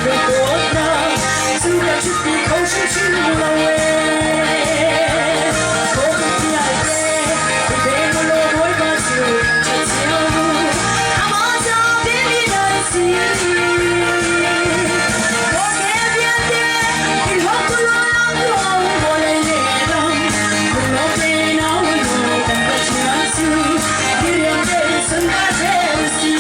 Lungdawtnak cu ka ṭhutpi kho hrimhrim lo ee. Covid vialte i veng u law Bawipa cu thangṭhat cio u. Amah ca biami nan si. Covid vialte in hawk u law lam tuah u vawlei le ram. Lunglawm tein au u law kan Pathian cu diriam tein sunpar ve u sih.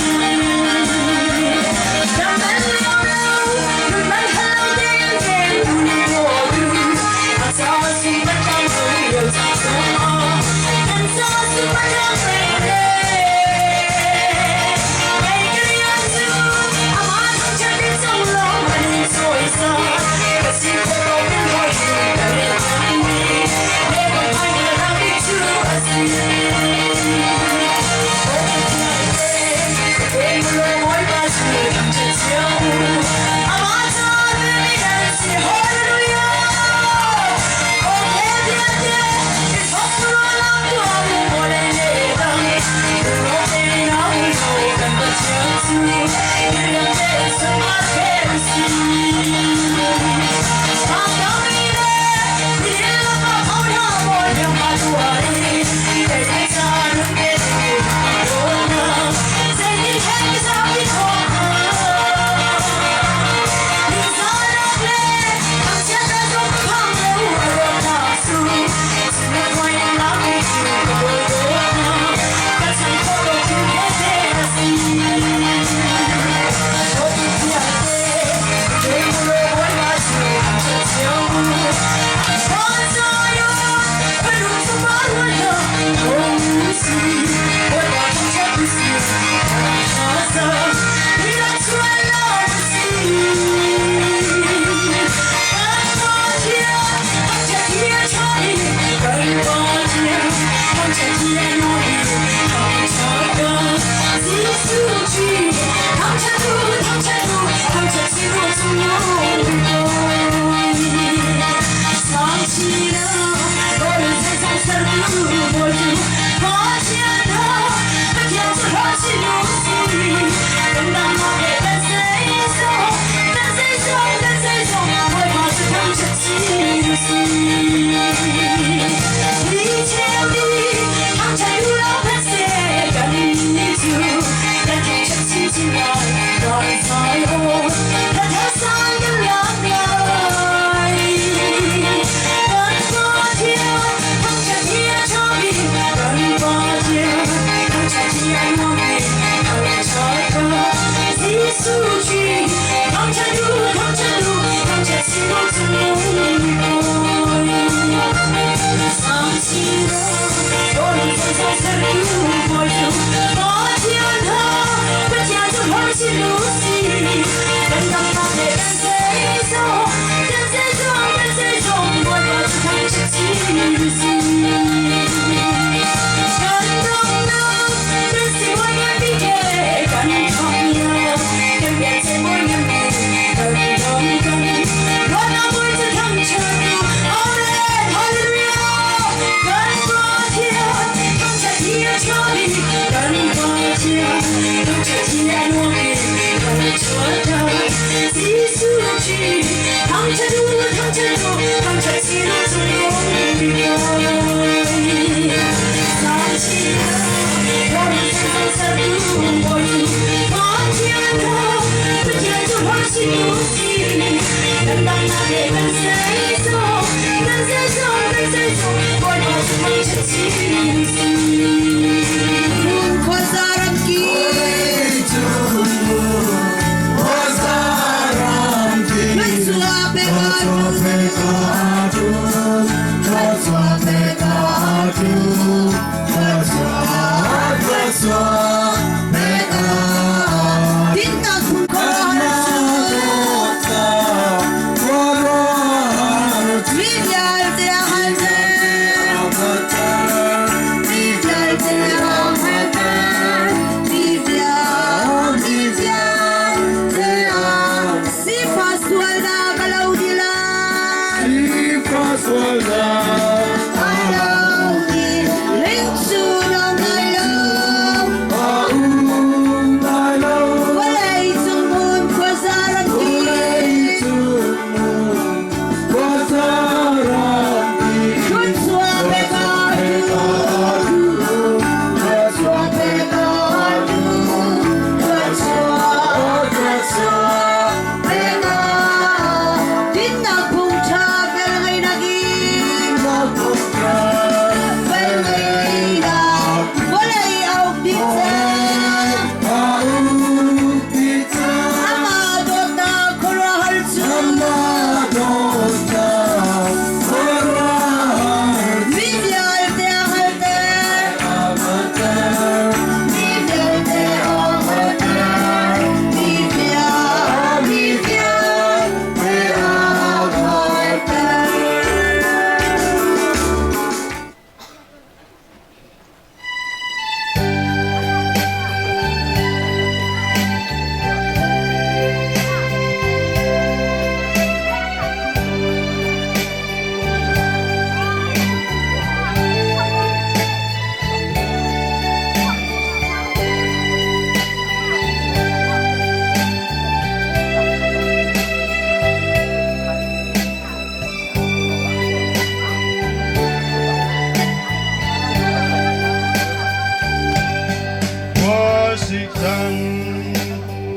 cang.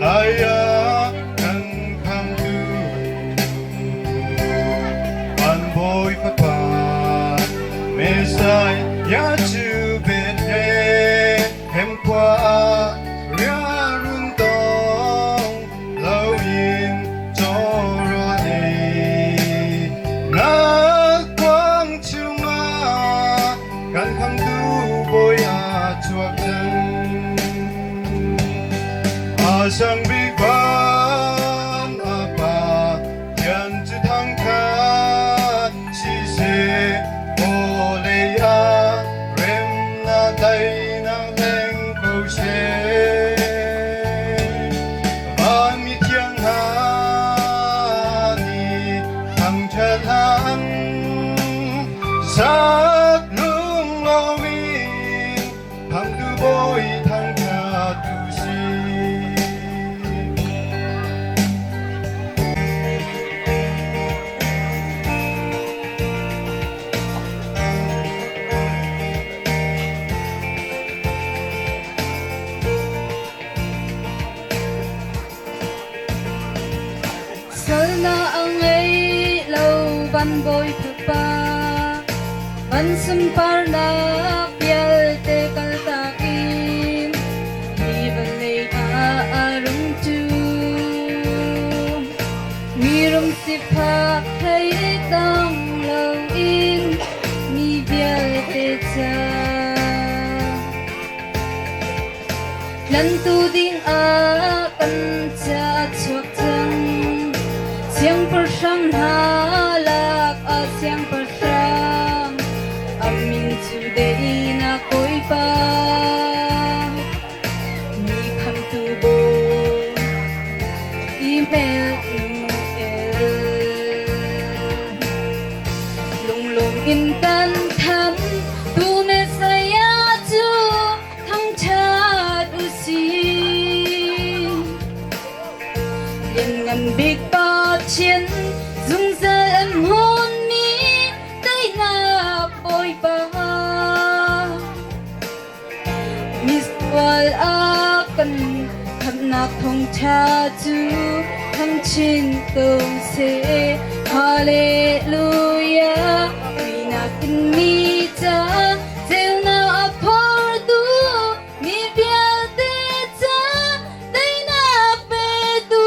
Lai ah kan khamtu Van Bawi Fapa Messiah cu Bethlehem khua ah riarun tong loin cawrawl ei nak kuang chungah kan khamtu Bawi a chuak cang. A sang bik van a pa Thian cu thangkhat siseh vawlei ah remnak daihnak leng ko seh. Van mithiang hna nih thangṭhat hna an sak lunglawm in Thangtu bawi thangṭhat tu si. Sualnak a ngei lo van bawi fapa, van sunparnak vialte kaltak in hi vawlei ah a rung ṭum. Mirum sifak thei tong loin mi vialte ca. Tlantu dingah kan ca chuak cang. Siangpahrang hna lak ah siangpahrang, a min cu Deinak Bawipa. Mi khamtu Bawi, Immanuel. Lunglawm in kan tham, tu Messiah cu thangṭhat u sih. Lianngan bik Pathian, zungzal an hmunmi teinak Bawipa. Misual a kan khamhnak thawngṭha cu thangchin ko seh. Hallelujah. Muihnak in mi ca ceunak a phortu mi vialte ca teinak petu.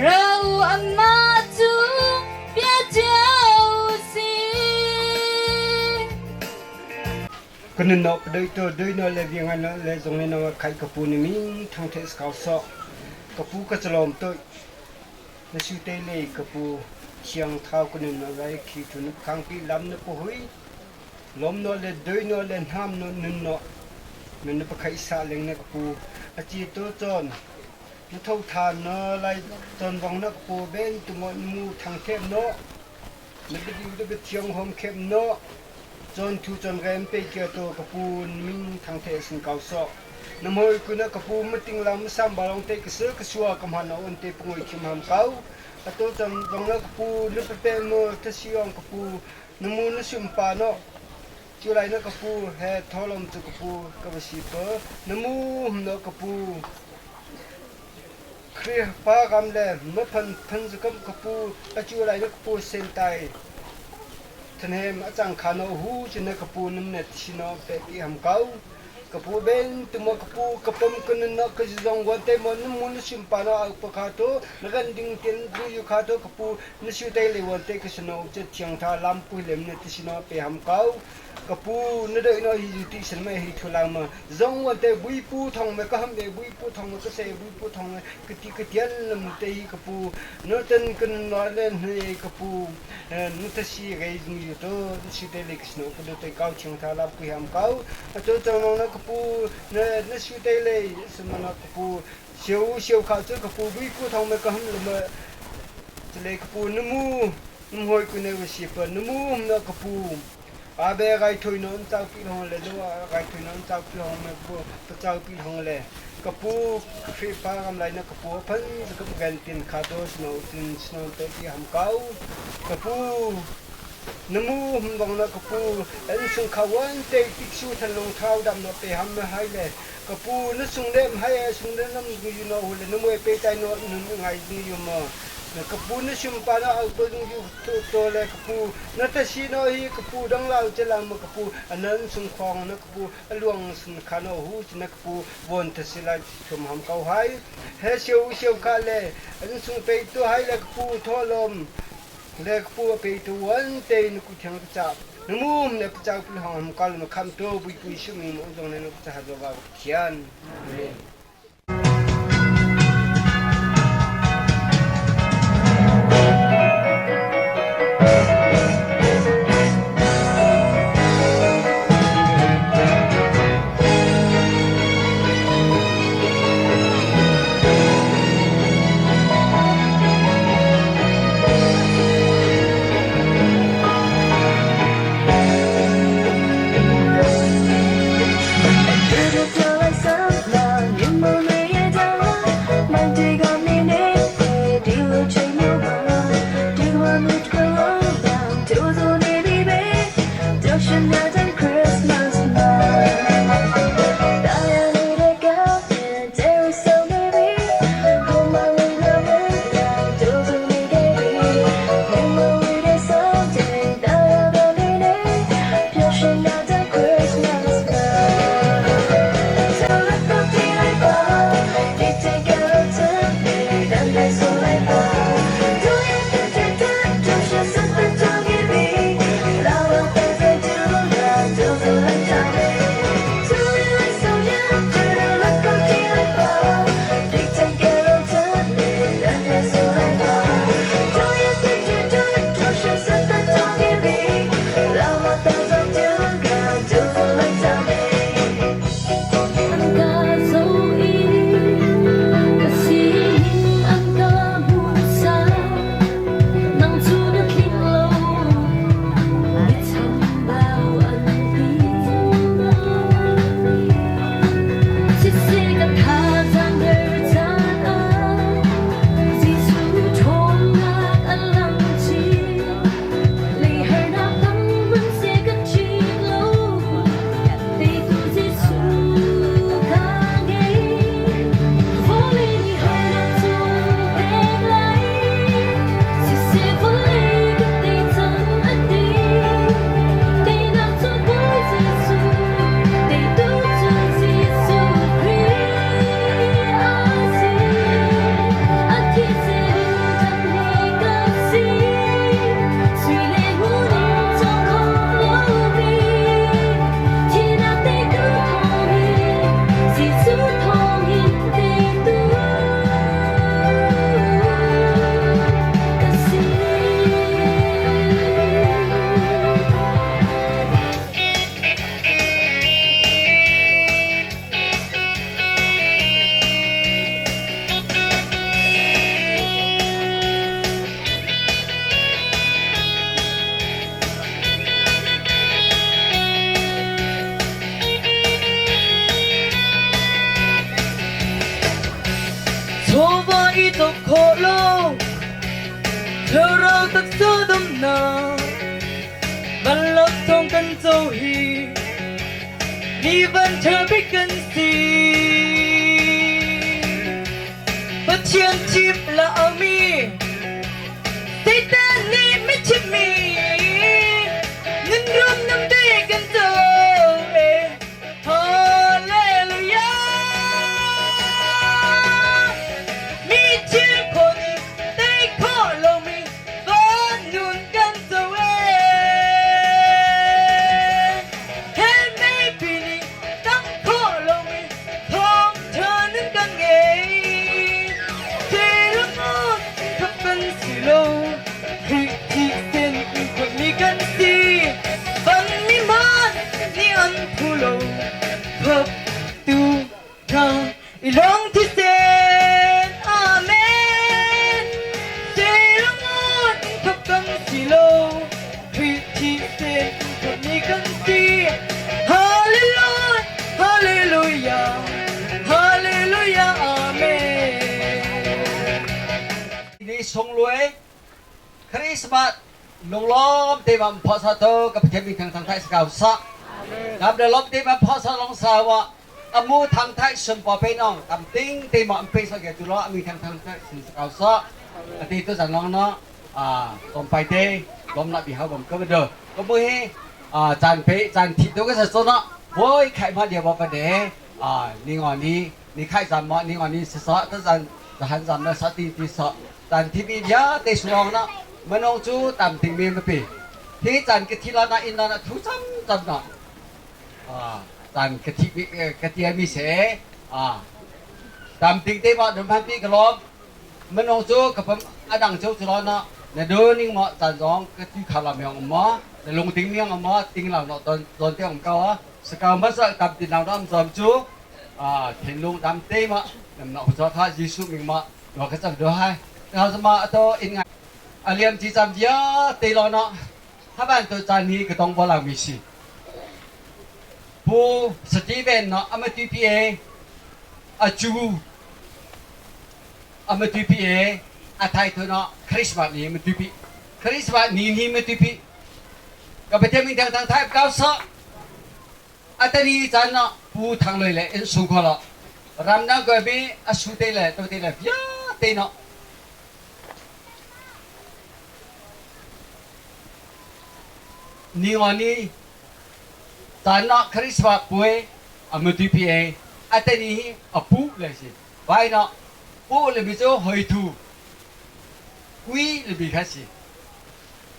Ra u amah cu bia cio si. Kanunok doi to doi no le vinga no le zong ne no khai ka pu ni ming thang the skau so ka pu ka chalom to na su te le ka pu chiang thau kanun no lai khi thu nu khang pi lam na pu hui lom no le doi no le nam no nun no nun na pakhai sa leng na ka pu a chi to chon na tho than no lai ton wang na ka pu ben tu mo mu thang them no Na biadiu le biathiang hom khem nawh. Cawn thu cawn rem pe kia to ka pu min thang the sin kau sawh. Na moi kuna ka pu mating lam sam balong te ka se ka sua ka man on te pungoi khim ham kau. Ato cam dong na ka pu na pepe mo ta siong ka pu na mu na sum pa no. Cu lai na ka pu he tholom chu ka pu ka va si pa na mu hum no ka pu Khrihfa ram le maphan phanzukam ka pu a cu lai na ka pu sentai thanem a cang kha no hu cu na ka pu num ne thi no pe pi ham kau ka pu ben tumo ka pu ka pom ka nun no ka zong wan te mo num mun sim pa no au pa kha to na gan ding ten du yu kha to ka pu na siu te le wan te ka sino che thiang tha lam pu lem ne ti sino pe ham kau Ka pu na dei no hi ti san mai hi thulang ma zong wan te bui pu thong me ka ham me bui pu thong me ka se bui pu thong me ka ti ka tian lam te hi ka pu no ten kan no le ne ka pu nu ta si rei zung yu to si te le kisno ka do te kau ching tha la pu ham kau a to chang no na ka pu na na su te le samana ka pu siu siu kha chu ka pu bui pu thong me ka ham le ma le ka pu nu mu nu hoi ku ne wa si pa nu mu na ka pu Abe raithui non chau pi hong le lu raithui non chau pi hong me pu pa chau pi hong le ka pu Khrihfa ram lai na ka pu phan ka gan tin kha do snow tin snow te pi ham kau ka pu Na mu hum bang na ka pu an sung kha wan te tik su than lung thau dam na pe ham na hai le ka pu na sung le hai a sung le nam yu no hu le na muai pe tai no nun ngai yu mo na ka pu na sum pa na au to yu to to le ka pu na ta si no hi ka pu dang lau che lang ma ka pu anan sung khong na ka pu aluang sun kha no hu na ka pu won ta si lai thum ham kau hai he siu siu kha le an sung pe tu hai le ka pu tho lom le ka pu pe tu wan te nu ku thiang ka cha nu mum ne ka cha pu hong ham kal ma kham to bui pui shu mi mo jong ne nu ka cha ha zo ba thian. Amen. Chawva i cawk khawh lo thlarau taksa damnak vanlawng thawng kan co hi mi van ṭha bik kan si. Pathian thim la mi Satan nih mi chimmi nunram namte kan co e. Hallelujah. Mi thil khawh nih tei khawh lomi van nun kan co e. Hell meipi nih tang khawh lomi thawngṭha nun kan ngei. Thilngun khap kan si lo, Khrih thisen khawhmi kan si. Van mi hmaan nih an phu lo, khap tu hna i lawng thisen. Amen. Thilngun khap kan si lo, Khrih thisen khawhmi kan si. Hallelujah, Hallelujah, Hallelujah, Amen. Ni sunglawi Christmas. Lunglawm te ma pho sa to ka pathian min thang thang thai sakau sa. Nam le lom te ma pho sa long sa wa amu thang thai sun pa pe nong tam ting te ma pe sa ge tu lo ami thang thang thai sun sakau sa. Ati to zan long no a tom pai te lom na bi hau bom ka do. Ko mu hi a chan pe chan thi to ka sa so na boi khai ma dia ba pa de a ni ngo ni ni khai zam ma ni ngo ni sa sa ta zan han zam na sa ti ti sa tan thi bi bia te suang na manong chu tam ting mi ma pi thi chan ke thi la na in na thu cham cham na a tan ke thi bi ke tia mi se a tam ting te ma dum phan pi ka lom manong chu ka pam adang chu chu lo na na do ning ma tan zong ke ti kha la myong ma na lung ting myong ma ting la no ton ton te om ka wa ska ma sa tam tin na dam zam chu a thinlung dam te ma nam na cho kha Jesu ming ma 我可真多嗨，然后什么都应该，啊，连几站呀，对了呢，他们都在你个东坡人米西，不是这边呢，俺们 DPA，啊猪，俺们 DPA，啊太多呢，Christmas 你们 DP，Christmas 你你们 DP，个白天明天当太高烧，啊，等你咱呢不谈来了，因输过了，让那个边啊输对了，都对了，呀对了。 ni ngoni tan na Christmas pui amu DPA ate ni apu le si vai na pu le bi cho hoi thu kui le bi kha si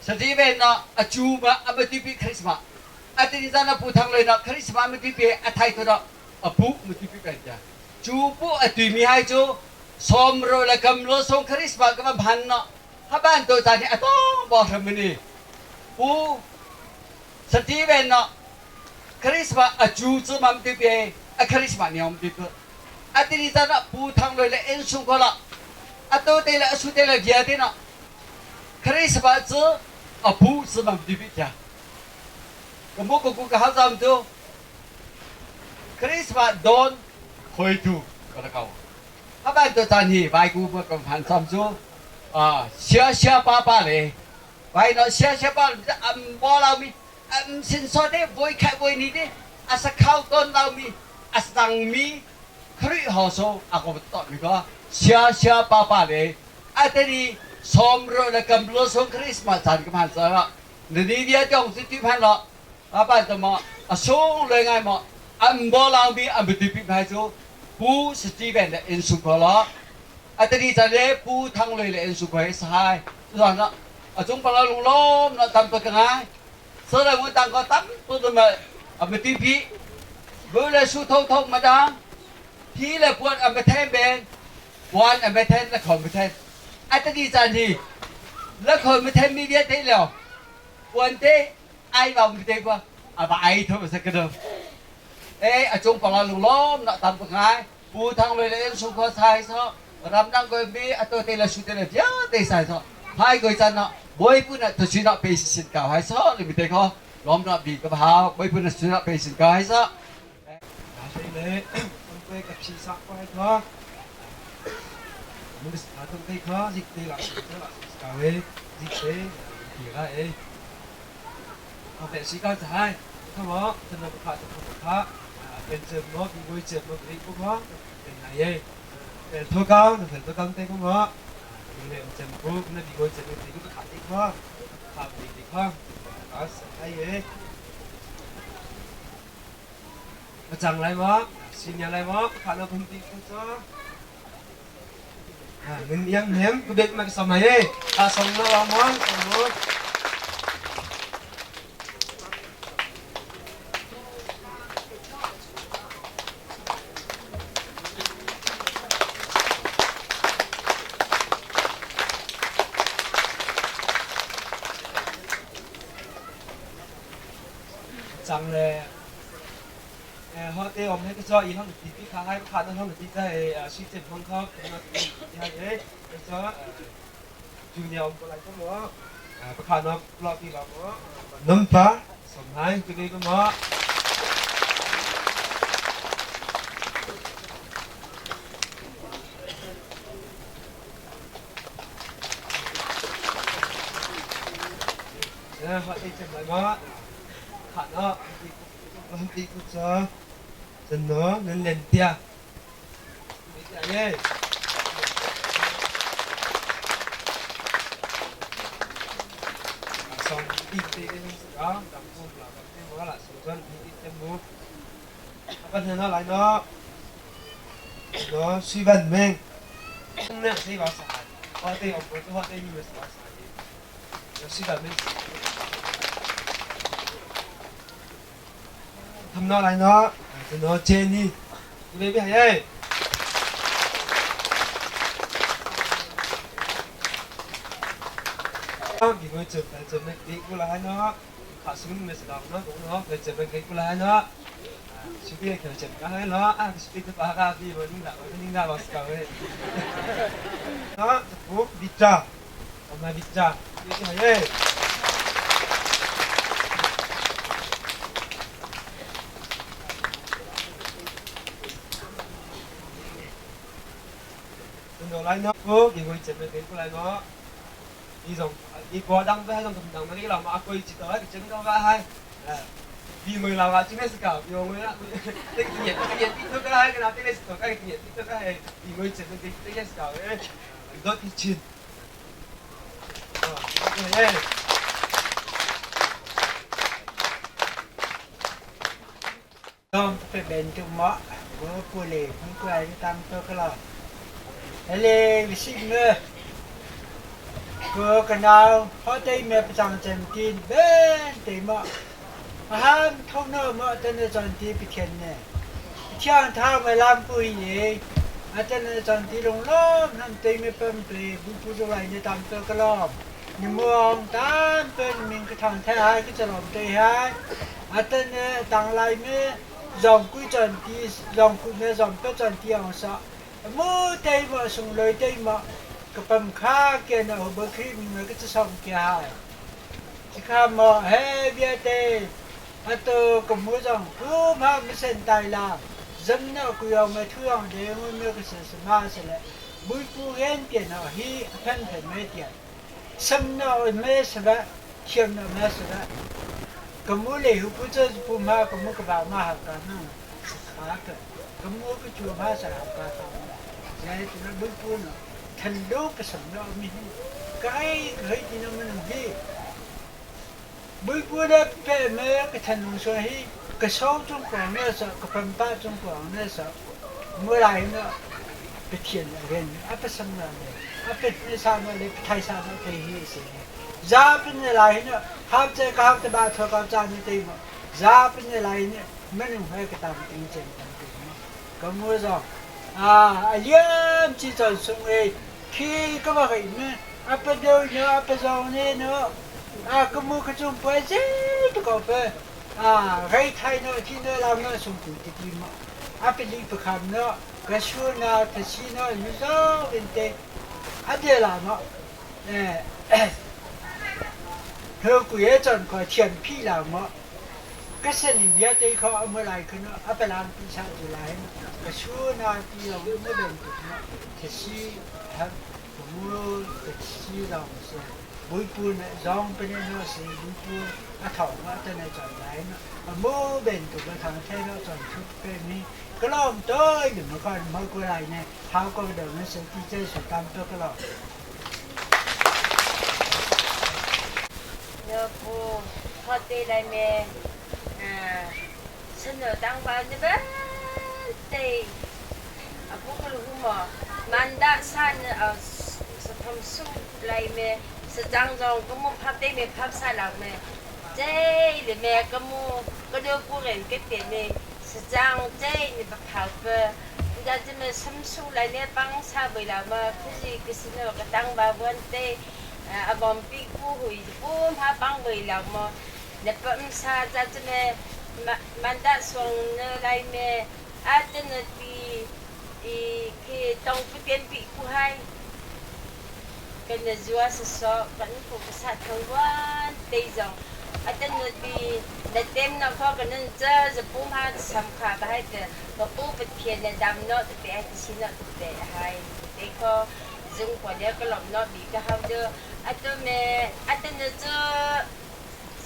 sa ti ve na achu ma amu DP Christmas ate ni na pu thang le na Christmas amu DPA athai tho na apu mu DP ka ja chu pu atu mi hai chu som ro la kam lo song Christmas ka ma bhan na ha ban to ta ni atong bo ram ni pu 实际边呢，Christmas 啊，主子们对边，啊 Christmas 娘对边，啊这里在那不堂来了，恩送过了，啊都对了，输对了，别的呢，Christmas 子啊不是们对边家，我们个个个好咱们都，Christmas don 回头个那个，他们都在你外国不跟盘上做，啊小小爸爸嘞，外头小小爸，俺无老咪。 sin so de voi khai voi ni de asa khau ton lau mi asang mi khri ho so ako to mi ko sia sia pa pa le ate ni som ro la kam lo song Christmas chan ka phan sa la ni ni dia jong si ti phan lo a pa to mo a song le ngai mo am bo lang bi am ti pi phai chu pu Steven le in su ko lo ate ni chan le pu thang le le in su ko sa hai chu na a chung pa la lung lom na tam pa ka ngai 所以我当个当不怎么啊没对比，为了输透透嘛当，皮了不啊没天边，วันอ่ะไม่แทนละครไม่แทนอัตดีจันทีละครไม่แทนมีเดียเทแล้ววันเตไอ้บ่ไม่เทกว่าอ่ะบ่ไอ้ทุกสักกระเดิมเอ้อาจงปลาลุงล้อมนะตามปงายปูทางเลยเลยสุขชายซะรำนั่งก็มีอัตเตละสุเตละเยอะเตใส่ซะให้ก็จันนะบอยปุ่นอ่ะทุชินะเป็นสินเก่าให้ซะหรือไม่เทก็ล้อมนะบีกับหาบอยปุ่นทุชินะเป็นสินเก่าให้ซะ เลยต้องไปกับชีสักไว้ก็มึงต้องไปก็จิกเตละจิกเตละกาเวจิกเตตีละเอเอาแต่ชีก็จะให้ถ้าว่าจะนำขาจะทำขาเป็นเจ็บมั้งมีเจ็บมั้งมีกูมั้งเป็นไงเอเป็นตัวก้าวเป็นตัวก้าวเตะกูมั้งมีเลยเจ็บกูนั่นมีเจ็บมีกูขาดอีกมั้งขาดอีกมั้งก็ใช่เอมาจังไรมั้งสินอะไรมั้งขาดเราพุ่งตีกูจ้า Ngân yang nem ku dek mak sama ye. A som no amon som no. จังเลยเออฮอเตอมให้ก็จออีห้องตีพี่ค้าให้ขาดห้องตีใจชีเจ็บห้องเขาตีให้เอ้จอจูเนียมอะไรก็มั้งประคานรอบที่เราน้ำปลาสมให้ตัวนี้ก็มั้ง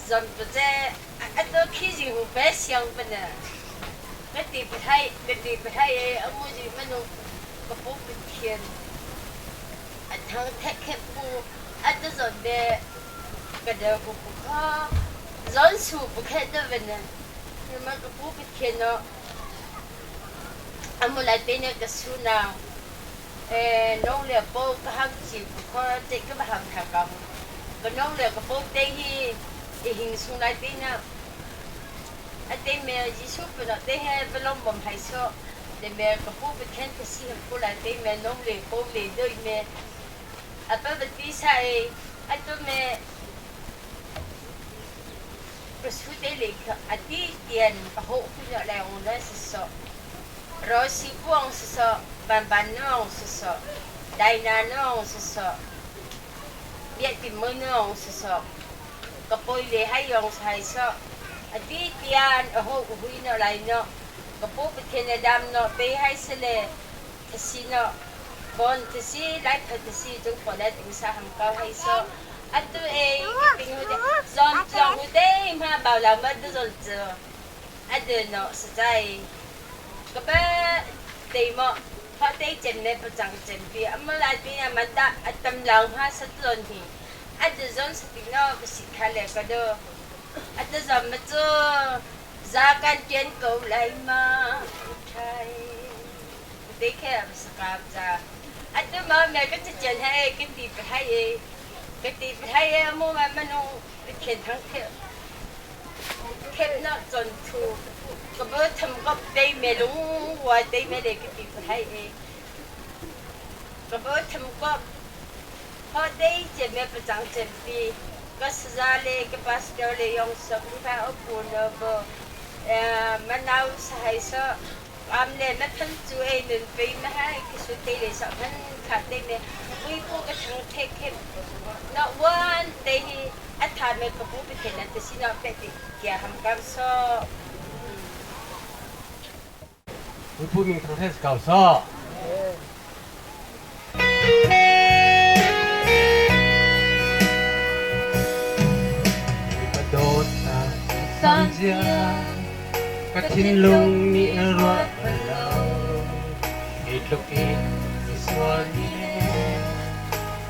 Zon pa ce a to khi jing hu pe siang pa na ka ti pa thai ka ti pa thai e amu ji manu ka pu Pathian a thang thek khep pu a to zon be ka de ku pu kha zon su pu khe de ve na ma ka pu Pathian no amu lai te ne ka su na e nong le po ka hang chi pu kho te ka ba hang tha ka ka nong le ka po te hi i hing sung lai te na a te me Jesu pa na te he belom bom hai so te me ka pu Pathian ka si ham pu lai te me nong le po le doi me a pa ba ti sa e a to me ka su te le kha a ti tian ka ho hu na le ong na si so ro si puang si so ban ban nong si so dai na nong si so biak ti mo nong si so ka poi le hai yong sai so a ti tian a ho hui no lai no ka pu Pathian a dam no pe hai se le thasi no bon thasi lai pha thasi chung po le ting sa ham kau hai so atu e ping hu de zon zong hu de ma bao lao ma du zon zu a de no 实在个ba te mo pha te chen ne pa chang chen pi amma lai pi na man da atam lang ha sa zon hi a de zon sa ti no ka si kha le ka do a de zon ma chu za kan chen ko lai ma thai te khe sa ka za a tu ma me ka chen hai ka ti pa hai e ka ti pa hai e mo ma ma no thian thang the khep na zon thu ka bo tham ka te me lung wa te me le ka ti pa hai e ka bo tham ka pha te che me pa chang chen pi ka sa le ka pastor le yong sa ku pha o pu no bo ma nau sa hai so am le ma phan chu e nun pe ma hai ka su te le sa phan kha te me ui pu ka thang the khem na wan te hi a tha me ka pu pe the na te si na pe te kia ham kam so. Pu ming thang the kau so. San zia ka thinlung ni ruat lo hi tluk in mi sual mi le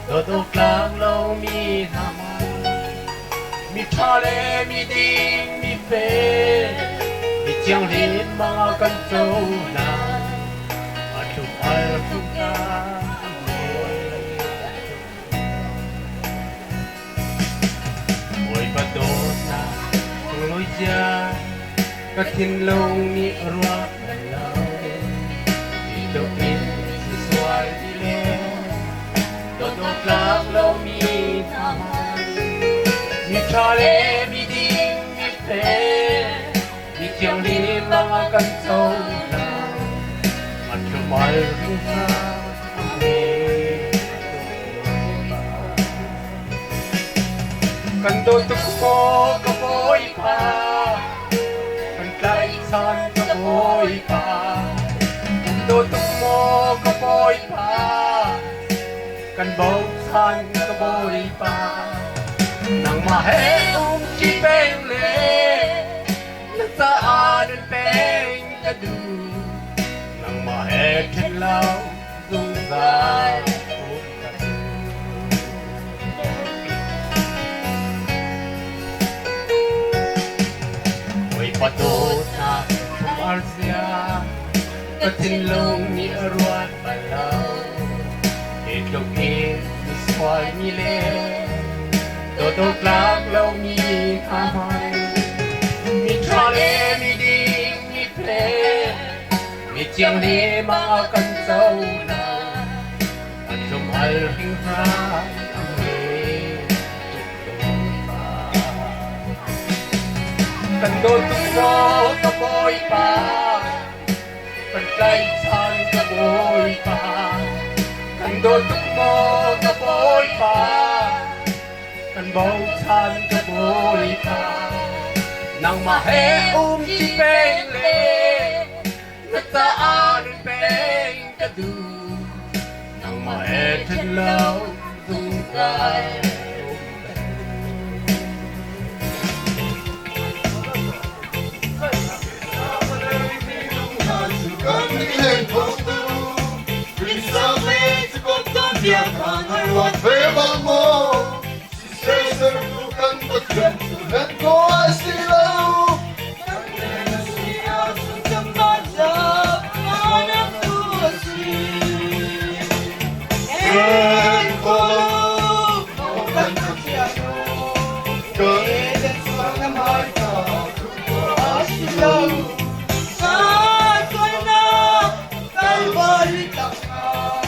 do do tlang lo mi na mi tha le mi ding mi fe mi chiang lin ma kan cho na a tluk al tluk na oi pa do na loi cha ka thinlung ni ruat lo hi tluk in mi sual mi le do do tlang lo mi na mi tha le mi ding mi fe mi chiang lin ma kan cho na a tlum al ring na kan do tuk ko ka boy pa kan tlai chan ka boy pa kan do tuk mo ka boy pa kan bo chan ka boy pa nang ma he um chi peng le na sa an peng ka du nang ma he then lao dung zai oi pa do na thum ar sia ka thinlung ni ruat pa lo hi tluk in mi sual mi le do do tlak lo mi tha han mi tha le mi ding mi phe mi chiang le ma kan cho na a tlum al hing ha kan do tuk mo ka boy pa kan tlai chan ka boy pa kan do tuk mo ka boy pa kan bo chan ka boy pa nang ma he um chi peng le na ta an peng ka du nang ma he then lo dung zai. zia kha na ruat ve bal maw? Siseh sertu kan Pathian cu hlen khawh a si lo. Kan hlen a si ahcun kanmah tlaknak tu a si. Hlen khawh lo kan Pathian kan sual na hmaika thup khawh a si lo. Sualnak Kalvari tlangah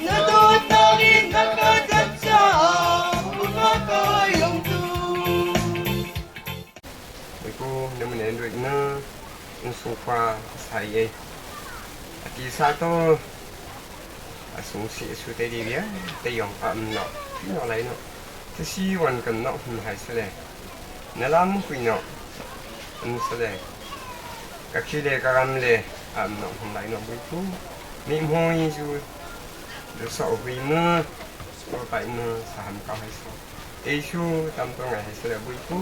na dawtnak in na ka cat caah na ka lawmtu. Miku na mun ruit na insungkhua sai e. Ati sa to asung si su te di bia te yong pa am no no lai no. Te si wan kan no hun hai sele. Na lam hui no an sele. Ka khi le ka ram le am no hun lai no bui ku. Mi hmoi zu du so hui mu so pai mu sa ham ka hai so. Te su tam to ngai hai sele bui ku.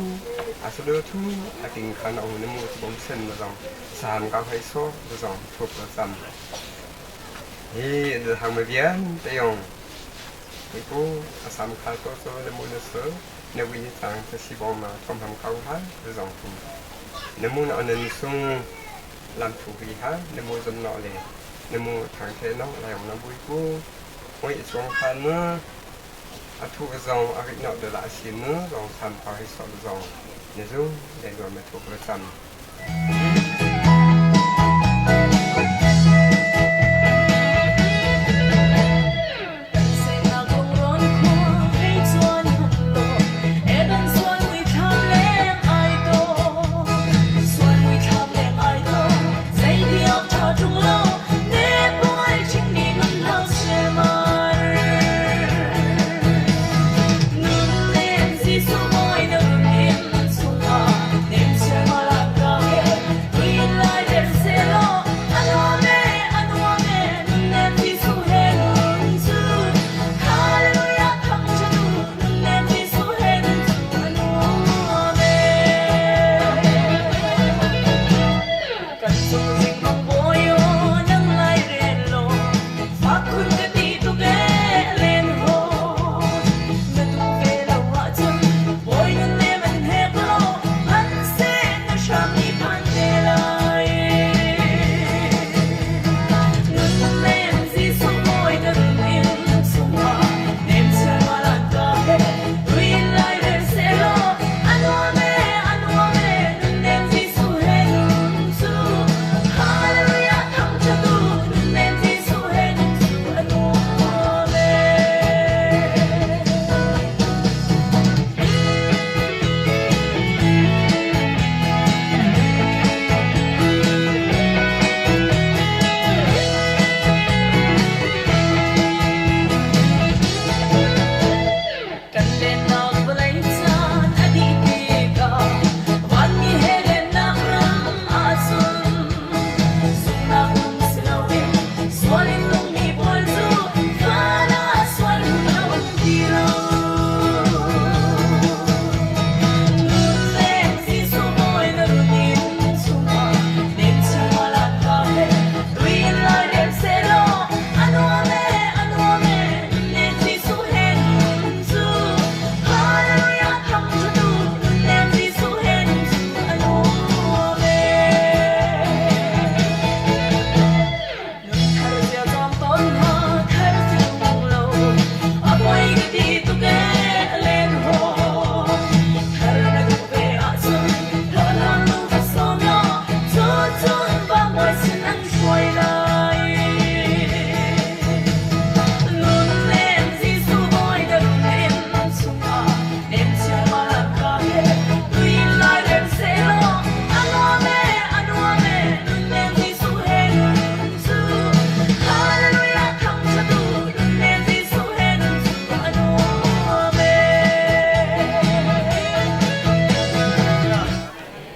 Asalo thu ating khan au na mu bom sen na zong sa ham ka hai so zong thup lo sam. Hi hang ma vian te yong bui ku asam kha to so na mu na so na wi chang te si bong ma thom ham kau ha zong thu. Na mu na nan sung lam thu hui ha na mu zom no le na mu thang the no lai na bui ku hoi chuang khan mu a thu zong a ri no de la si mu zong sam pa hi so zong na zu le lo ma thu ko sam.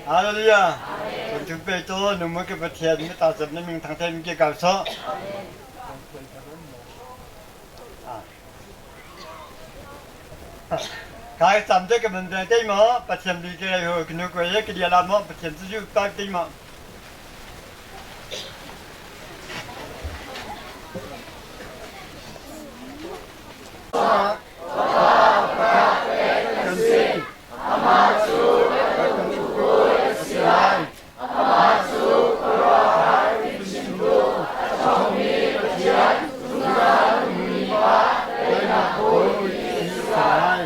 Hallelujah. Tu pe to nu mo ke Pathian mi ta zam na ming thang them ke kau so. Kai sam te ke man te mo Pathian bi ke ho knu ko ye ke dia la mo Pathian chu ju pa te mo. Kan si. Amah cu kan Bawi a si lai. Amah cu khuaruahhar fimchimtu, a ṭhawngmi Pathian, zungzal a nungmi Pa, daihnak Bawi ti a si lai.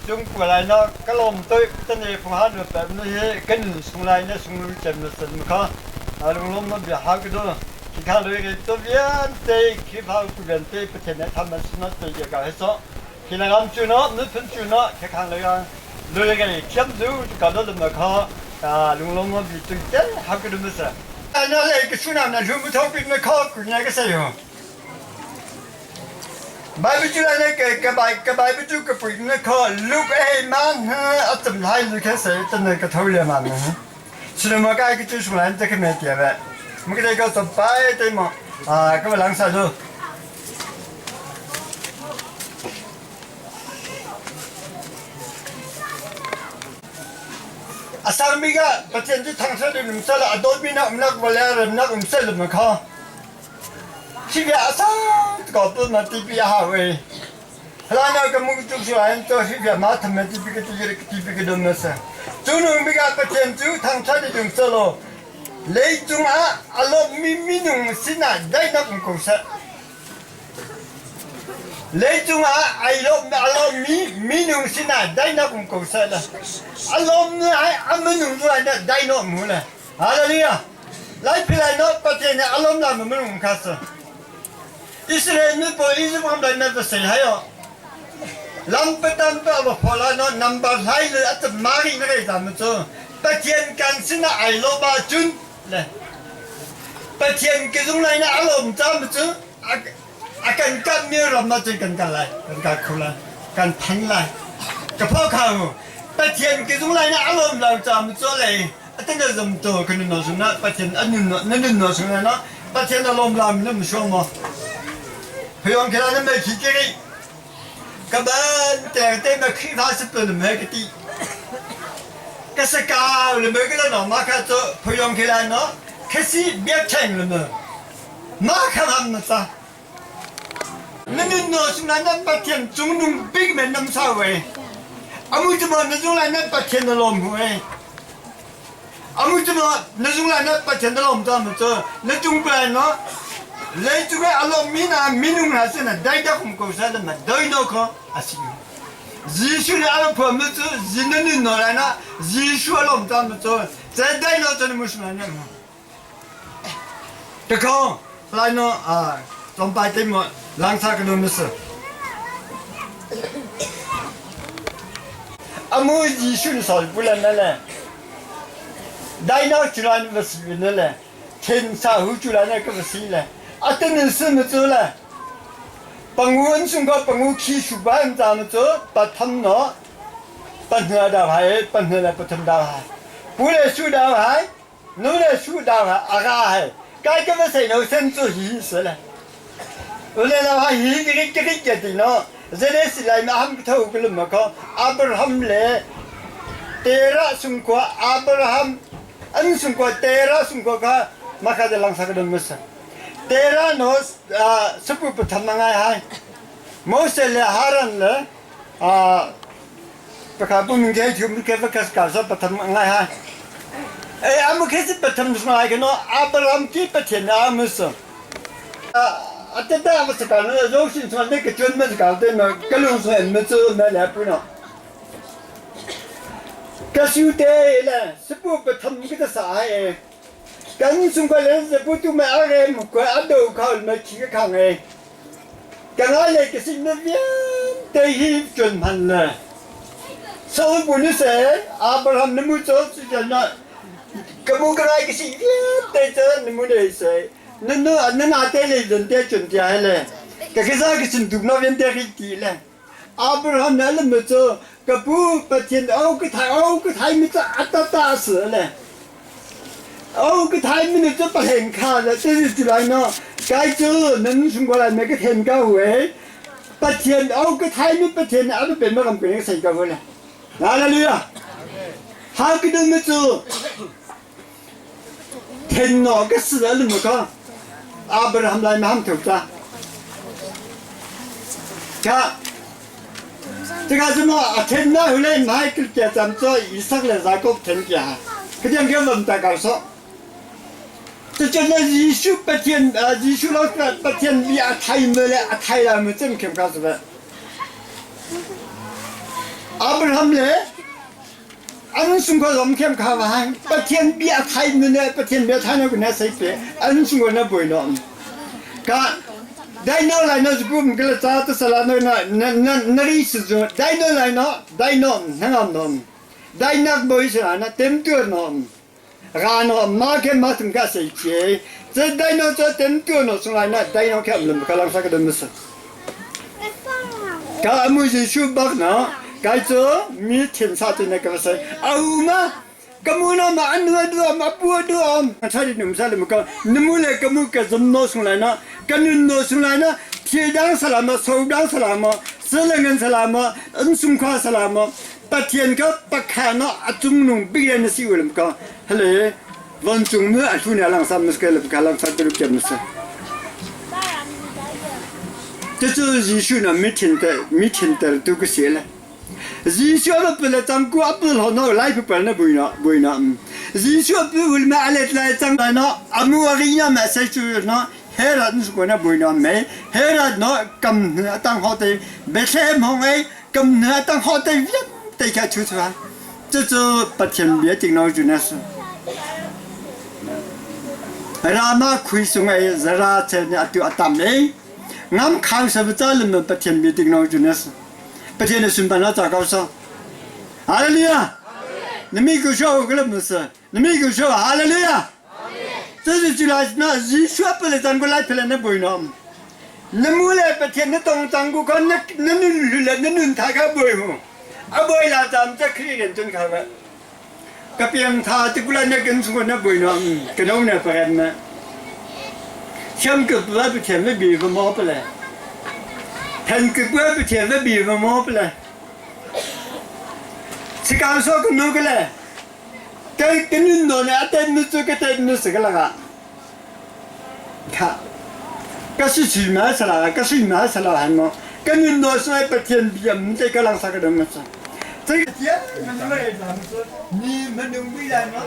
Cung lai na ka lawm toi tane phung han ru pem na hi kan sung lai na sung lu chem na san kha lunglawm na bia ha ka do khi kha loi re to vian te khi phau ku vian te pathian na tham man sun te ya ka he so khi la ram chu no nu phun chu no khe khang loi loi re thiam zu ka do na kha lunglawm na bi tung te ha ka do ma sa na le ka su na na lu mu thong pi na kha ku na ka sa yo Bible cu lai ka ka ka Bible cu ka pui na kha luk ei man ha a tam lai lu kha se tan ka tho le man ha sinema kai ka chu sung lan te ka me tia ve mu ka ka so pai te mo a ka lang sa lu a sang mi ka Pathian cu thangthat in um sala a dawt mi na umnak vale remnak um sel ma kha Khi bia a sang tuk ko tu na tipi a hau ei. Hlan ah ka mung tuk su an to hi bia ma tham na tipi ka ti tipi ka dom na sa. Cu nung bika Pathian cu thangthat i dung selaw leicung ah a lawmmi minung sinah daihnak um ko seh. Leicung ah ai lawm a lawmmi minung sinah daihnak um ko seh la. A lawmmi ai a minung cu ai na daihnak mu le. Hallelujah. Lai philai no Pathian nih a lawm la minung kha si. Israel mi pawl Egypt ram lai nan va sei hai o. Lam patam pa va phola no number hlai le a mari na rei zam cu Pathian kan sinah ai lo ba cun le Pathian ke zung lai na a lawm cam cu a kan kap mi ram ah cun kan kal lai kan kal kho lai kan phan lai ka pho kha Pathian ke zung lai na a lawm lo cam cu le Atan a zum tu kan nun sung na Pathian an nun na nun no sung na Pathian a lawm lam na musuang mo Huyong khela na mai khi kiri ka ban te te ma khi va se pe me ka ti ka sa ka le me ka no ma kha to huyong khela no khasi biak cheng le me ma kha ham na sa na nun no sung na Pathian cung nung big men nam sa we amu chu mo na zung lai na Pathian na lawm hu e Amu cu maw na zung lai na Pathian na lawm ta mu cu na cung plan no lei cung i a lawmmi na minung hna sin ah daidak um ko seh ma doi no kho a si. Jesuh nih a phuan mu cu na nun no lai na Jesuh a lawm ta mu cu ce dai no cu na mu sung na mu. Takho lai no tlawmpal te mo langsa ka nun si. Amu Jesuh ni sol bulan na le dai no chulan va si na le then sa hu chulan na ka va si le atan sin na chu le pangu an sung ko pangu khi su ba an ta na chu patham no panhna da hai panhna le patham da hai pu le su da hai Nu le su dang ah a ra hai. Kai ka va sei no sen cu hi si le. Ule lo ha hi kirik kirik ke ti no. Zele si lai ma ham tho kulum ma ko Abraham le Terah sungkua Abraham an sungkua Terah sungkua kha. Maka de lang sa ka don musa. Tera no supu patham ngai hai. Mose le Haran le pakha bu min ge thum ke va kas ka sa patham ngai hai. E amu ke si patham ngai ke no Abraham ki pathian a musa. A te da ma sa ka no zo sin chuan ne ke chun ma ka te no ka lung so en ma chu na le pu no. Ka su te le supu patham ki ta sa e. Kan sung ko le se pu tu ma a rem ko a do kha ma chi ka khang e. Ka nga le ka sin na vian te hi chun man le. So bu ni se Abraham na mu cho su jan na ka mu ka ngai ka si vian te cha na mu ne se na na na na te le zan te chun tia le. Ka ka sa ka sin tu na vian te ri ti le. Abraham na le mu cho ka pu Pathian au ka thai au ka thai mi cha atata se le. 哦，个台面的这不很卡的，这是出来呢。该做能送过来那个田高位，不填哦个台面不填，阿都变么咁变个谁高位了？哪里啊？好个都没做，填那个死了那么个，阿不然他们来买头子。看，这个什么啊？填那后来买个家咱做以色列那个填家。佢哋叫问大教授，这叫那艺术不天啊，艺术老师不天比阿太没了，阿太了没真看不是吧？阿不他们嘞，俺中国人看看完，不天比阿太没了，不天比阿太那个那谁比，俺中国那不喏，看。大脑来那是不们个咋子是啦那那那那那意思就大脑来那大脑那个喏。Dainak boy sila na temtur no rano ma ke ma tum ka sei che ze daino zo temtur no sung lai na daino ke am ka lang sa ka dum sa ka amu ji shu bak na ka zo mi tin sa te na ka sa au ma ka mu na ma anu du ma pu du am cha di num sa le ka nmu le ka mu ka zum no sung lai na ka nun no sung lai na tie dang sa la ma so dang sa la ma se le ngan sa la ma en sung kha sa la ma Pathian ka pakha no a cung nung big na si ulam ka hele von cung mu a thu na lang sam mus ke le ka lang sa tu kem sa 这是艺术呢，没听得没听得都个写了。艺术了不来张过不好那来不不那不呢不呢嗯，艺术不为嘛来来张来呢？阿木阿个呀嘛谁做呢？黑了你说那不呢没？黑了那咁当好的，没什么哎，咁当好的。对开出出啊，这就不天别定了就那是。拉亏损哎，热拉在那丢阿达没，俺们看什么在了么？不天别定了就那是，不天的顺办了咋搞说？哈利路亚！你们个说个了么是？你们个说哈利路亚！这是就来那一说不来咱过来出来那不喏。你们来不天的东咱过看那那那那那那他个不喏。阿boy la jam cha khri ren chun kha ba ka piang tha ti kula na ken chu na boy no ka no na pa na cham ke ba bu chen le bi ba mo pa le hen ke ba bu chen le bi ba mo pa le si ka so ko no ke le ke ke nun no na te nu chu ke te nu se ka la ga ka ka si si ma sa la ka si ma sa la han mo 跟你诺说不天比唔这个人啥个都没事。这个天，你们能未来吗？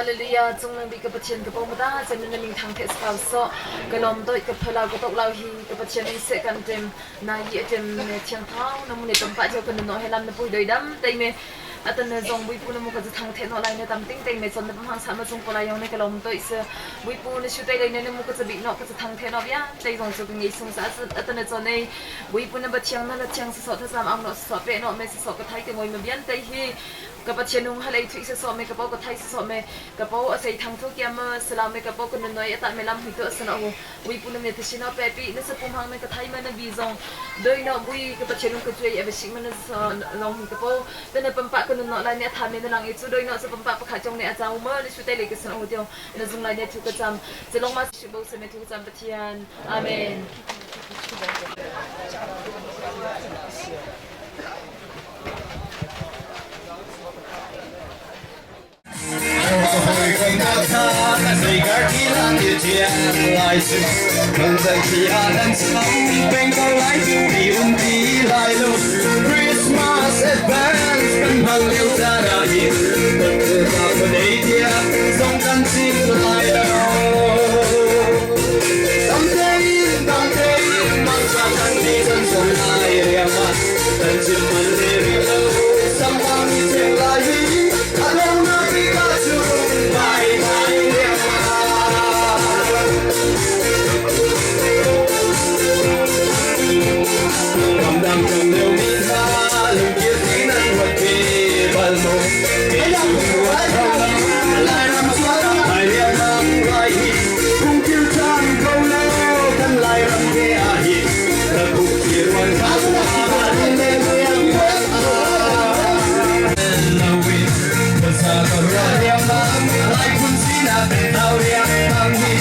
Hallelujah cung nang bi ka Pathian ka pong ta chan na ming thang the skau so ka lom doi ka phala ka tok lau hi ka Pathian ni se kan tem na yi tem ne thiang thau na mu ne tom pa jo kan no helam na pui doi dam tai me atan na zong bui pu na mu ka thang the no lai na tam ting tai me chon na hang sa ma chung ko lai yong ne ka lom doi se bui pu na shu tai lai ne mu ka bi no ka thang the no bia tai zong chu ngi sung sa atan na chon nei bui pu na ba thiang na la thiang so tha sam ang no so pe no me so ka thai ke ngoi ma bian tai hi Ka Pathian hung halei thui sa so me ka po ka thai sa so me ka po a sei thang thu kia ma salam me ka po ka nun noi ata me lam hui to asana hu wi pu na me thashino pe pi na sa pum hang na ka thai ma na bi zong doi no bui ka Pathian hung ka chuai a bashik ma na long hi ka po te na pampa ka nun no lai ne tha me na lang i chu doi no sa pampa pakha chong ne a chau ma na shu te le ka san hu tio na zung lai ne thu ka cham chalong ma shu bo sa me thu ka cham Pathian. Amen. Christmas advance kan hmang lio caan ah hin zong kan chim lai lo. Dam tein, dam tein, mangsa kan ti kan som lai riam ah kan chim man te rih lo. Samang i cheng lai hi a dong na bik ahcun bye bye riam ah. Ramdang kan lio mi hna lungkil ti nan ruat ve bal maw? Kei cu ruat kho lo. Lairam cu lai riangmang lai hi phungkil cang ko lo. Kan Lairam te ah hin rakuk ti ruan kha Lai phun sinak thau riangmang hi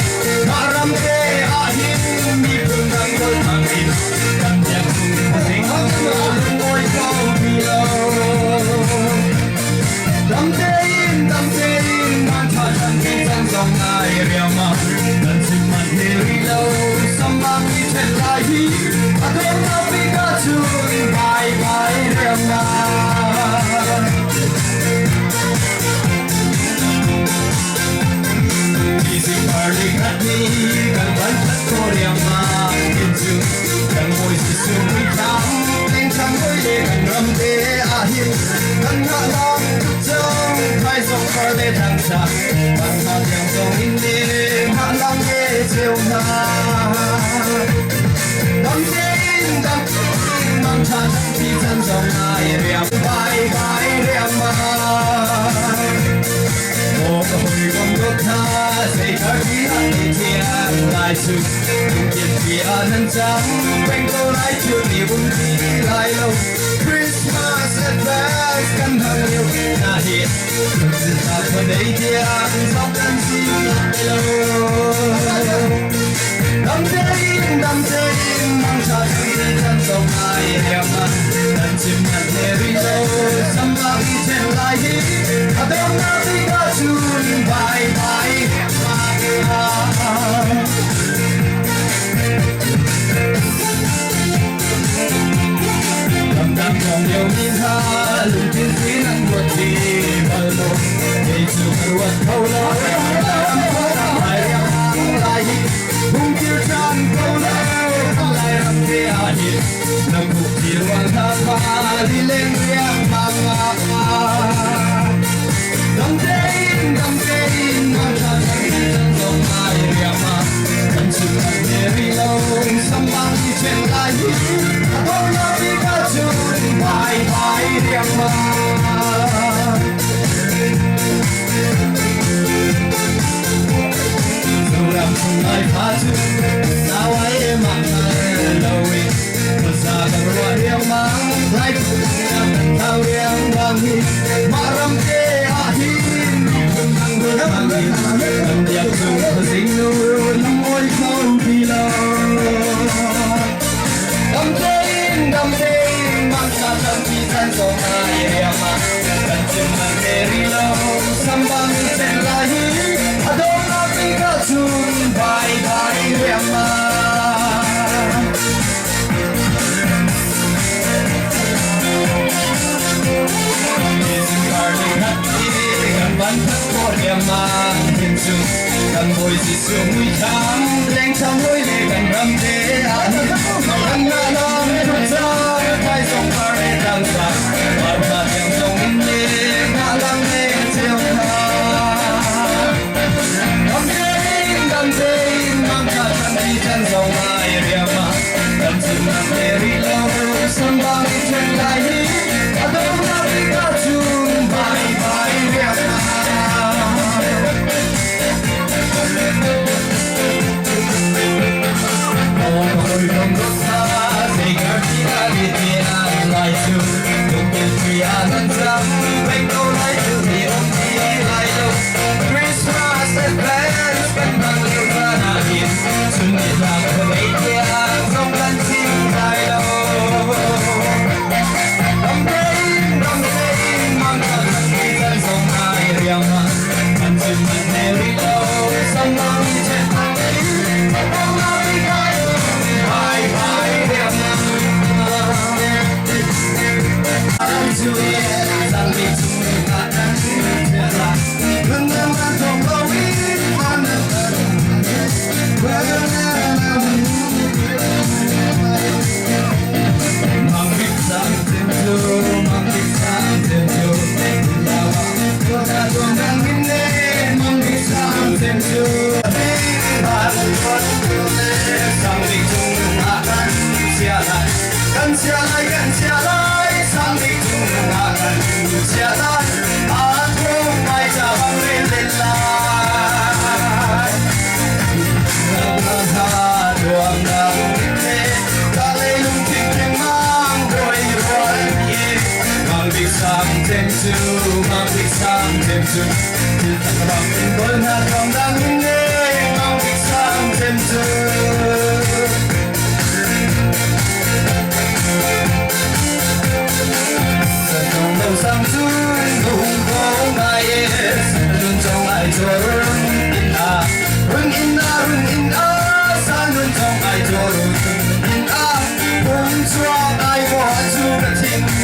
mah ram te ah hin miphun dang holh hmang in kan biak ding lungoi ko ti lo. Dam tein, dam tein, man tha chan ti chan zong ngai riam ah kan chim man he ri lo. Samang i then lai hi a dong na bik ahcun bye bye riam na. Kan ban khat ko riam ma kin cu kan bawi Jesuh muithlam leng chang hoi le kan ram te ah hin kan ngah lang tuk cang thai zong far le thang sa kan ha tiang zong in ne ngah lang e cheu hna. Dam tein, dam tein, mang tha ti chan zong ngai riam bye bye riam ma. Maw ka hawikom dawt hna, zei thar ti ah ti thiang lai su lungkin ti ah nan cang peng ko lai thil ni um ti lai lo. Christmas advance kan hang lio na hi ta phanei tiang zok kan si lai lo. Dam tein, dam tein, mang tha ti chan zong ngai riam ma kan chim nan he ri lo. Samba i chen lai hi a dong na ti ka chun bye bye. Lam dang kong lio mi hna lungthin ti nan ruat ti bal maw? Kei cu ka ruat kho lo. Lai riang lai hi hung kir ṭhan ko lo. Lai ram te ah hin na kuk ti ruang hna kha lileng riang mang. Dam tein, dam tein, mang tha chan ti chan zong ngai riam ah kan chim nan he ri lo. Sambang i chen lai hi a dong na bik ahcun bye bye riam ma. Zoram chung lai fa cu nau ai mang lo i khuaza ka ruah riangmang lai phun kan thau riangmang hi mah ram te ah hin miphun dang hul hmang in kan biak chung khuazing nu lungoi kho ti lo. Dam tein, dam tein, mang tha chan ti chan zong ngai riam ah kan chim man te ri lo. Sambang i chen lai hi a dong na bik ahcun bye bye riam ah. Kan ban khat ko riam ma hin cu kan bawi Jesuh muithlam leng chang hoi le kan ram te ah hin kan ngah lam tuk cang thai zong far le tlang sa par ma tiang zong in le ngah lang le cheu hna. Dam tein, dam tein, mang tha chan ti chan zong ngai riam ah kan chim nan te ri lo. Sambang i chen lai hi a dong na bik ahcun bye lai kan chia lai kan chia lai sang bik cung ah kan chia lai aa thong ngai ca bang rel len lai Rung in a rung in a san nun thong ai cho rung in a hung chuak ai bo chu ka thin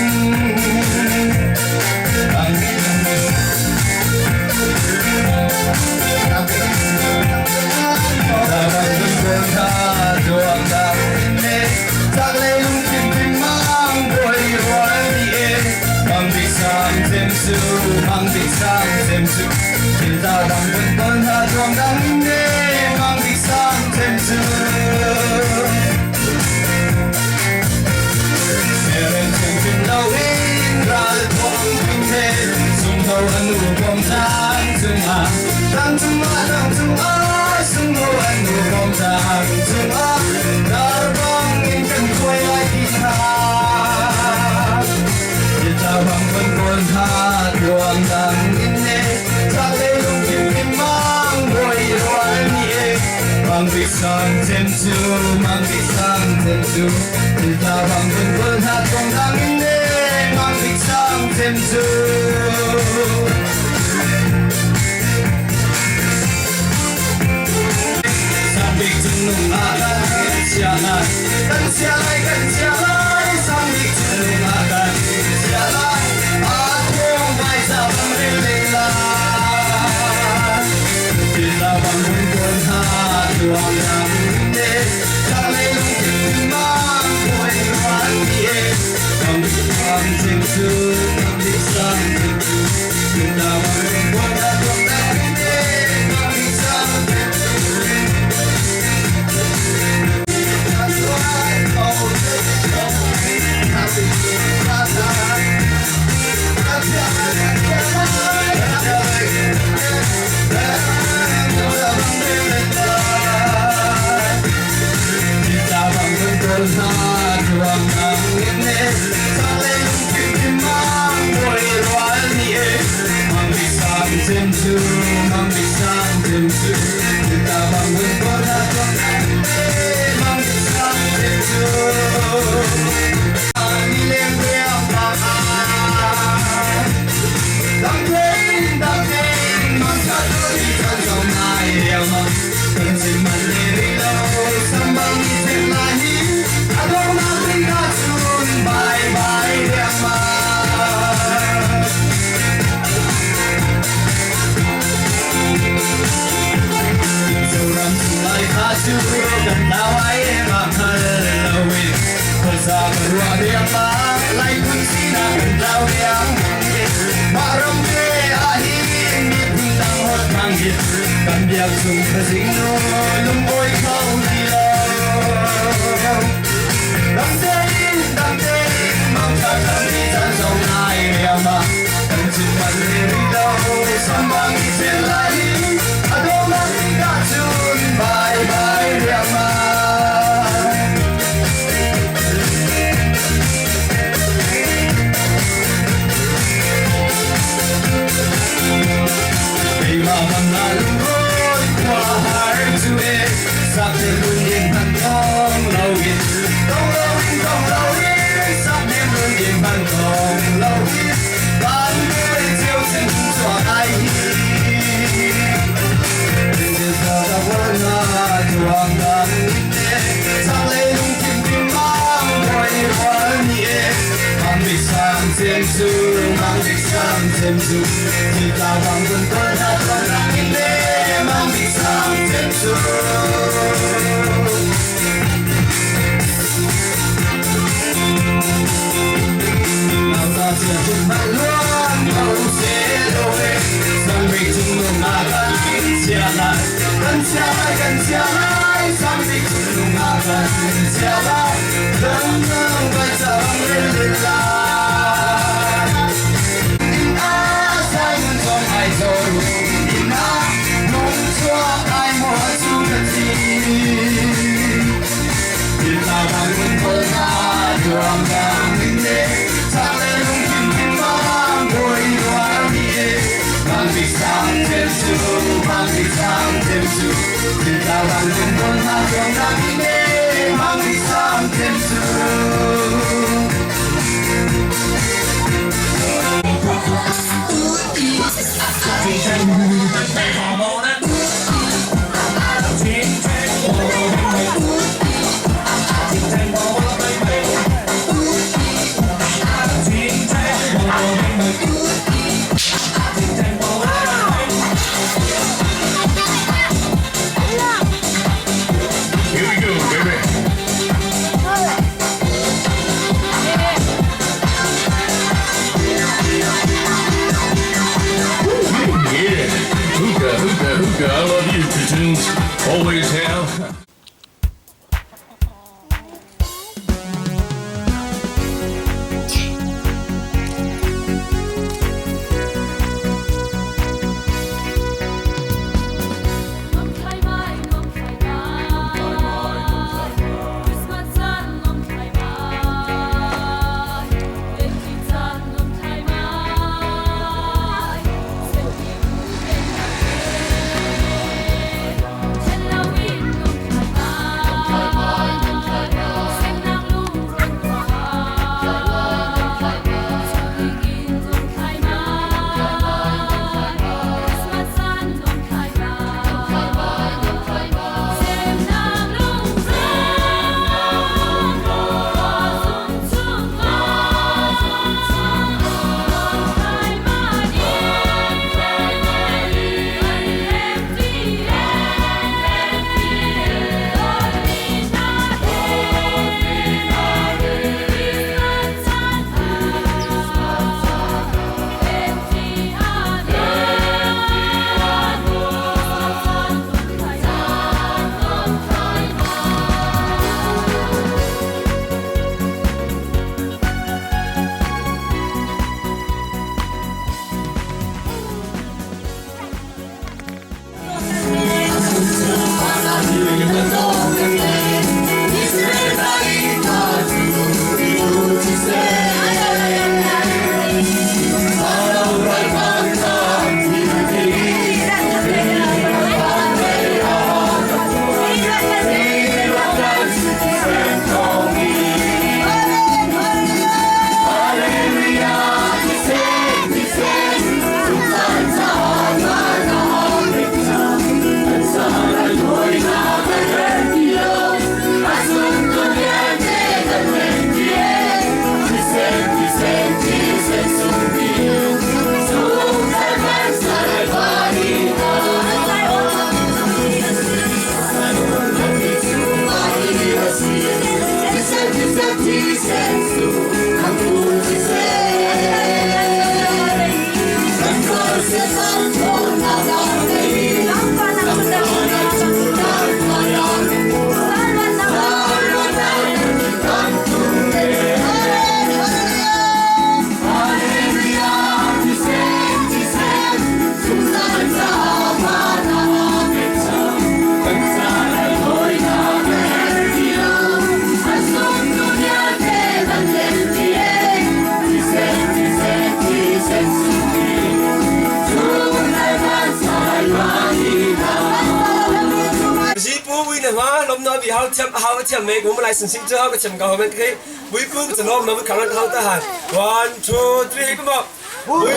One, two, three, come on. Ui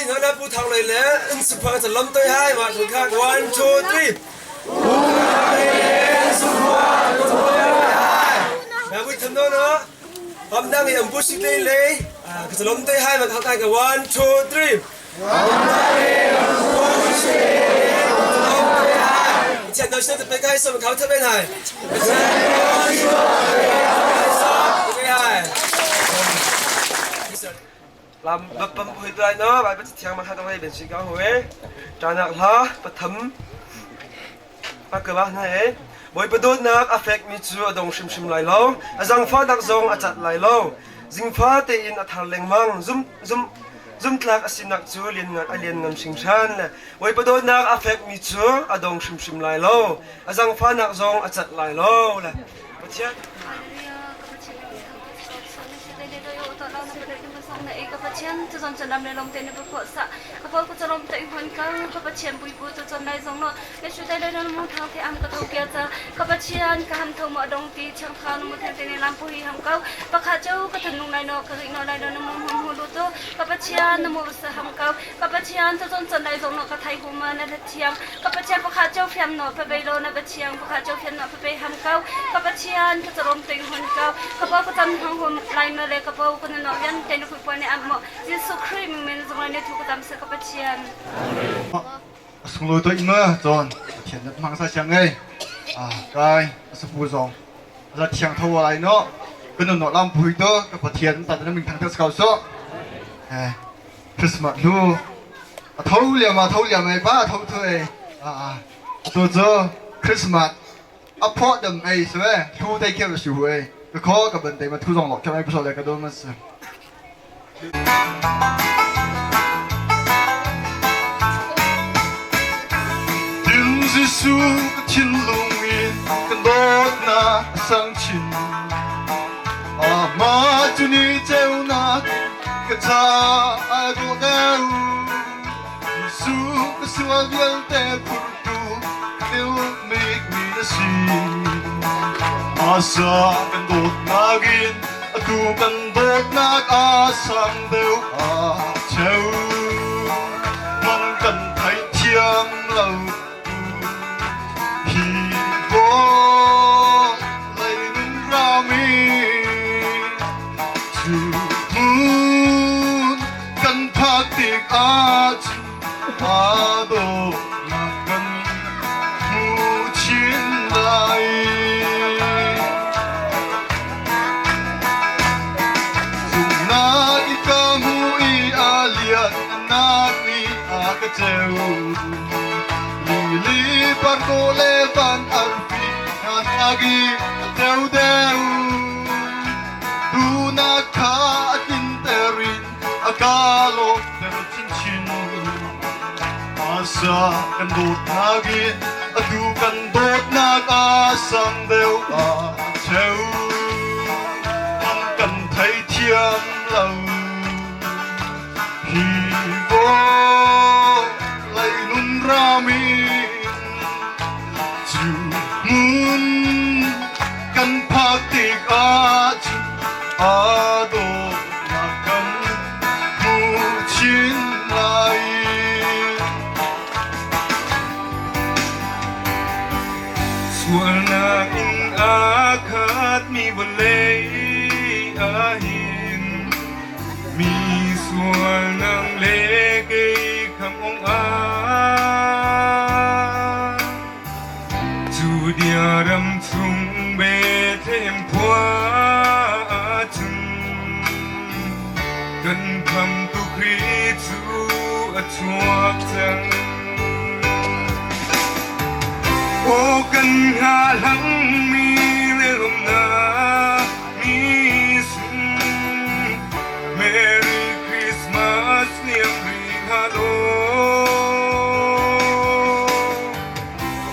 hna na pu thang lei le in supha ca lam toi hai ma thun kha 1 2 3 pu thang lei le supha ca lam toi hai na bui tham no no pam dang i am pu sik lei le ka lam toi hai ma thang kai ka 1 2 3 pam dang i am pu sik lei lam toi hai chian no chen te kai som khau tha ben hai chian no chen te kai som kai hai Lam bapam hoi lai no bai bat thiang ma kha dong ben si ka hoe tanak hla patham a ka ba na e Bawipa dawtnak a fek mi cu a dong hrimhrim lai lo a zangfahnak zong a cat lai lo zingfa tein a thar lengmang zum zum zumtlak a sinak cu lianngan a lianngan hringhran le Bawipa dawtnak a fek mi cu a dong hrimhrim lai lo a zangfahnak zong a cat lai lo le Pathian Pe ham ko ka Pathian ka carom ting hun ko ka pa ka tam hang hum lai ma le ka pa ka no yan te nu pui ne am mo Jesu Christ min min zong ne thu ka tam se ka Pathian. Sunglawi to ima chon Pathian na hmang sa siang ei a kai asapu zong la thiang tho lai no kan no lam phui to ka Pathian ta na ming thang thas kau so eh Christmas lu a tho liam a tho liam ei pa tho thu ei a a Tu cu Christmas a phawh dam ei sue thu te khem su ei ka kho ka ban te ma thu zong lok khem ai pasol le ka dum as. Tin Jesu ka thinlung in kan dawt na sang chin Ama cu ni ceunak ka ca ai dawh deuh Jesuh ka sual vialte phurtu tilmik mi na si. Asa kan dawtnak in atu kan dawtnak a sang deuh a cheu. Man kan theithiam lo. Hi vawlei nun rami cu hmun kan phak tikah cun aa dawtnak kan hmu chin lai. Zumhnak i ka hmu i a liannak nih a ka ceu. Lili parko le van arfi hna nak i a ceu deuh. Duhnak kha a tlinter in a ka lawmhter chinchin. Asa kan dawtnak in atu kan dawtnak a sang deuh a cheu. An kan theithiam lo. Hi vawlei nun ram in cu hmun kan phak tikah cun aa dawtnak kan hmu chin lai. Sualnak in aa khatmi vawlei ah hin mi sual nang le kei kham ong ah Judea ram chung be cang. Aw kan hngahhlang mi le lawmhnak ni sung Merry Christmas liam rih hna law.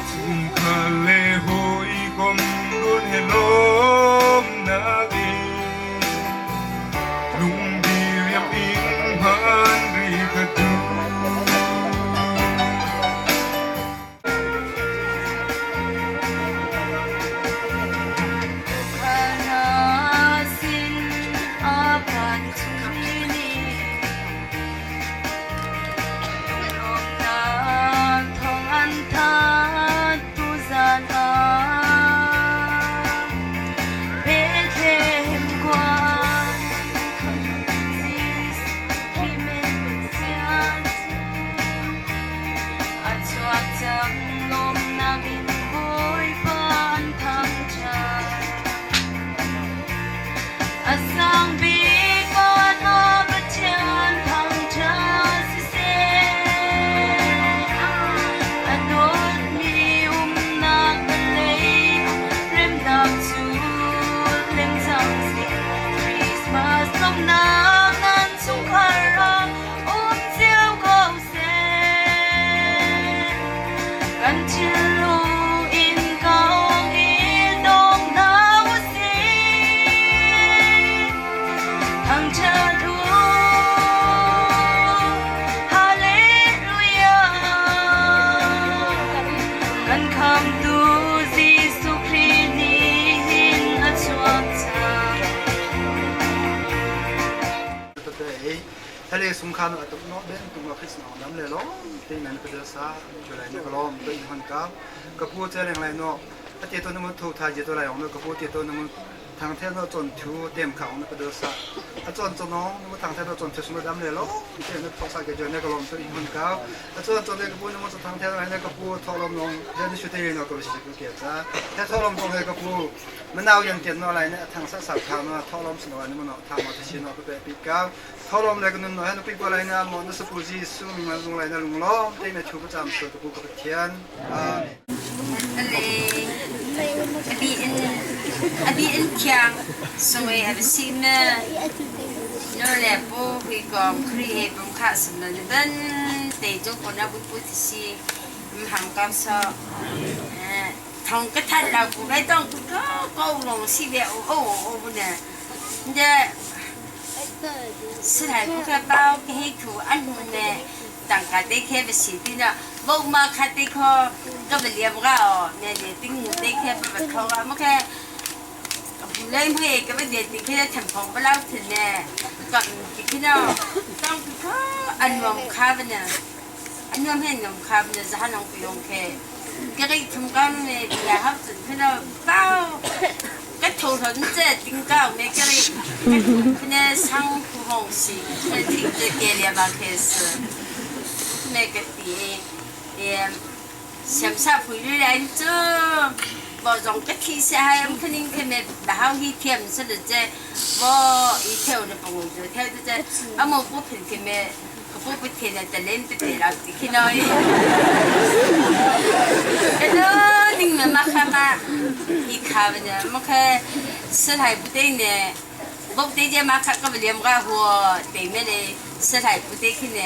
Chungkhar le hawikom dawt he lawmnak in lungdiriam in hman rih ka duh. Sin a phan chungmi nih Lawmnak thawng an thanh tuzan ah Bethlehem khua A chuak cang lawmnak in Bawipa an thangṭhat. A sang bik van ah Pathian thangṭhat siseh. A dawtmi umnak vawlei remnak cu leng cang seh. Christmas lawmhnak nan chungkhar ah um cio ko seh. Kan thinlung in kaung i dong hna usih. Thangṭhat u, Hallelujah. Kan khamtu Jesuh Khrih nih hin a chuak cang. Hele sungkhan atuk no ben tung khis no nam le lo te nan ka sa julai na kalom to in hon ka ka pu che leng lai no ate to namu tho tha je to lai ong no ka pu te to namu thang the no chon thu tem kha ong na ka sa a chon chon no namu thang the no chon thu sum dam le lo te na tho sa ke jo na kalom to in hon ka a chon chon le ka pu namu thang the lai na ka pu tho lom nong je ni shu te no ka si ku ke cha the tho lom tong le ka pu manau yan tian no lai na thang sa sa kha no tho lom sin no ni mo no tha mo te si no ka pe pi ka Tholom le ka nun no he nupi pa lai na mo na sapu Jesu mi ma zung lai na lunglawm te na thu ka cam so ka pu ka Pathian. Amen. Abi in abi in thiang sungei a si me no le pu hui kong khri he pum kha sim na ban te jo ko na bu pu si hang kam so thong ka than la ku lai tong ku ko ko long si ve o o o bu ne de 斯台不可包黑土安呢，当家的开不是的呢，我嘛看的可，个不连不个哦，那连顶的开不不扣啊，么个，不来么个不连的开成棚不老成呢，个的开呢，当个安王卡不呢，安王黑农卡不呢是汉农不用开，这个从刚呢，然后整开了包。个头头你这顶高，没个那上不红是，那听着给了吧开始，那个地，也想啥回来这，我从个天下，我肯定肯定不好去添是了这，我一跳就不会就跳的这，阿莫不平天没。不不天了，得连得得了，听到没？那你们嘛看嘛，一看不呢，么看食材不对呢，我不对这嘛看个不连个货，对面的食材不对去呢。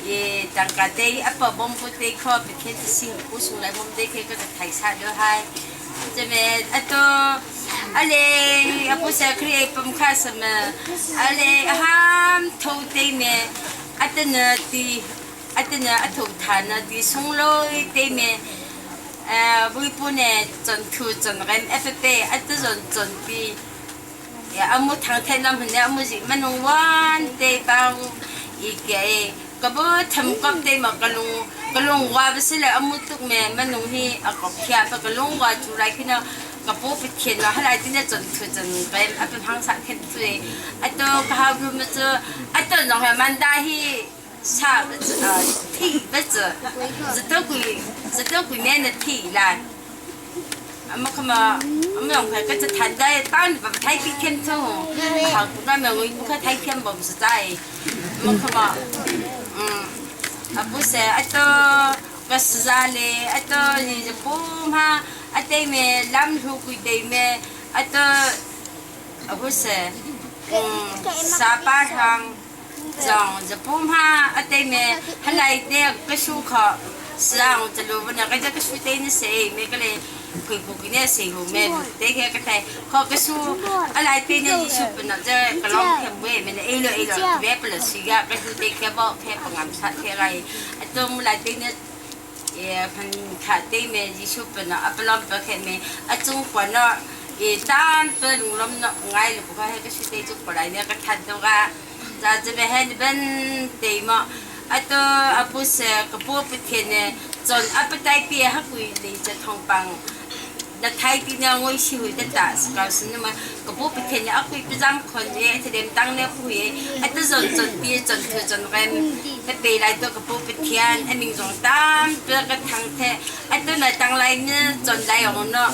也当家的阿爸我不对靠，别天子辛苦出来，我们对去个太差了还。这边阿都阿嘞阿不是可以不看什么，阿嘞哈头对面。阿得呢的，阿得呢阿头谈呢的松罗对面，微博呢转图转个 F B，阿得转转的，呀阿木唐天那么呢阿木是มัน弄完对帮一个，个不ทำกับได้มากะลงกะลงว่าไปสิเลยอามุตุกแม่มันลงที่อากบเขียไปกะลงว่าจุไรขึ้นนะกะปูไปเขียนว่าอะไรที่เนี่ยจนคือจนไปอ่ะเป็นทางสัตว์เขียนตัวอ่ะตัวกะฮารุมันจะอ่ะตัวน้องมันได้ที่ชาเอ่อที่不是，是都贵，是都贵面的ที่来。啊么个嘛，啊么用开个只谈在当不太去天头，好，那么我不看太天不是在，么个嘛，嗯。Apu se ato ka saza le ato ni pu ma ate me lam hu kui te me ato apu se sa pa hang zong za pu ma ate me halai te ka shu kho sangจะรู้ว่าเนี่ยก็จะก็ชูเต้นเสียไม่ก็เลยคุยคุยเนี่ยเสียหูแม่เต้แค่ก็แต่ขอก็ชูอะไรเต้เนี่ยชูเป็นเนาะจะก็ลองแค่เว้มันเอเลยเอเลยเว้เป็นสิกะก็ชูเต้แค่บอกแค่ปงามชัดแค่ไรตัวมันอะไรเต้เนี่ยเอพันขาเต้เมยิชูเป็นเนาะอัปลอมเป็นแค่เมอจงขวัญเนาะเอตามเป็นลมเนาะไงหรือพวกให้ก็ชูเต้จุกปลายเนี่ยก็ทันตัวก็จะจะไปให้เป็นเต้มา ato apus kapu pitene zon apatai pi ha kui le cha thong pang na thai ti na ngoi si hui ta ta ka sin ma kapu pitene a kui pjam khon ye the dem tang ne hu ye ato zon zon pi zon thu zon rem he pe lai to kapu pithian a ming zong tam pe ka thang the ato na tang lai ne zon lai ong no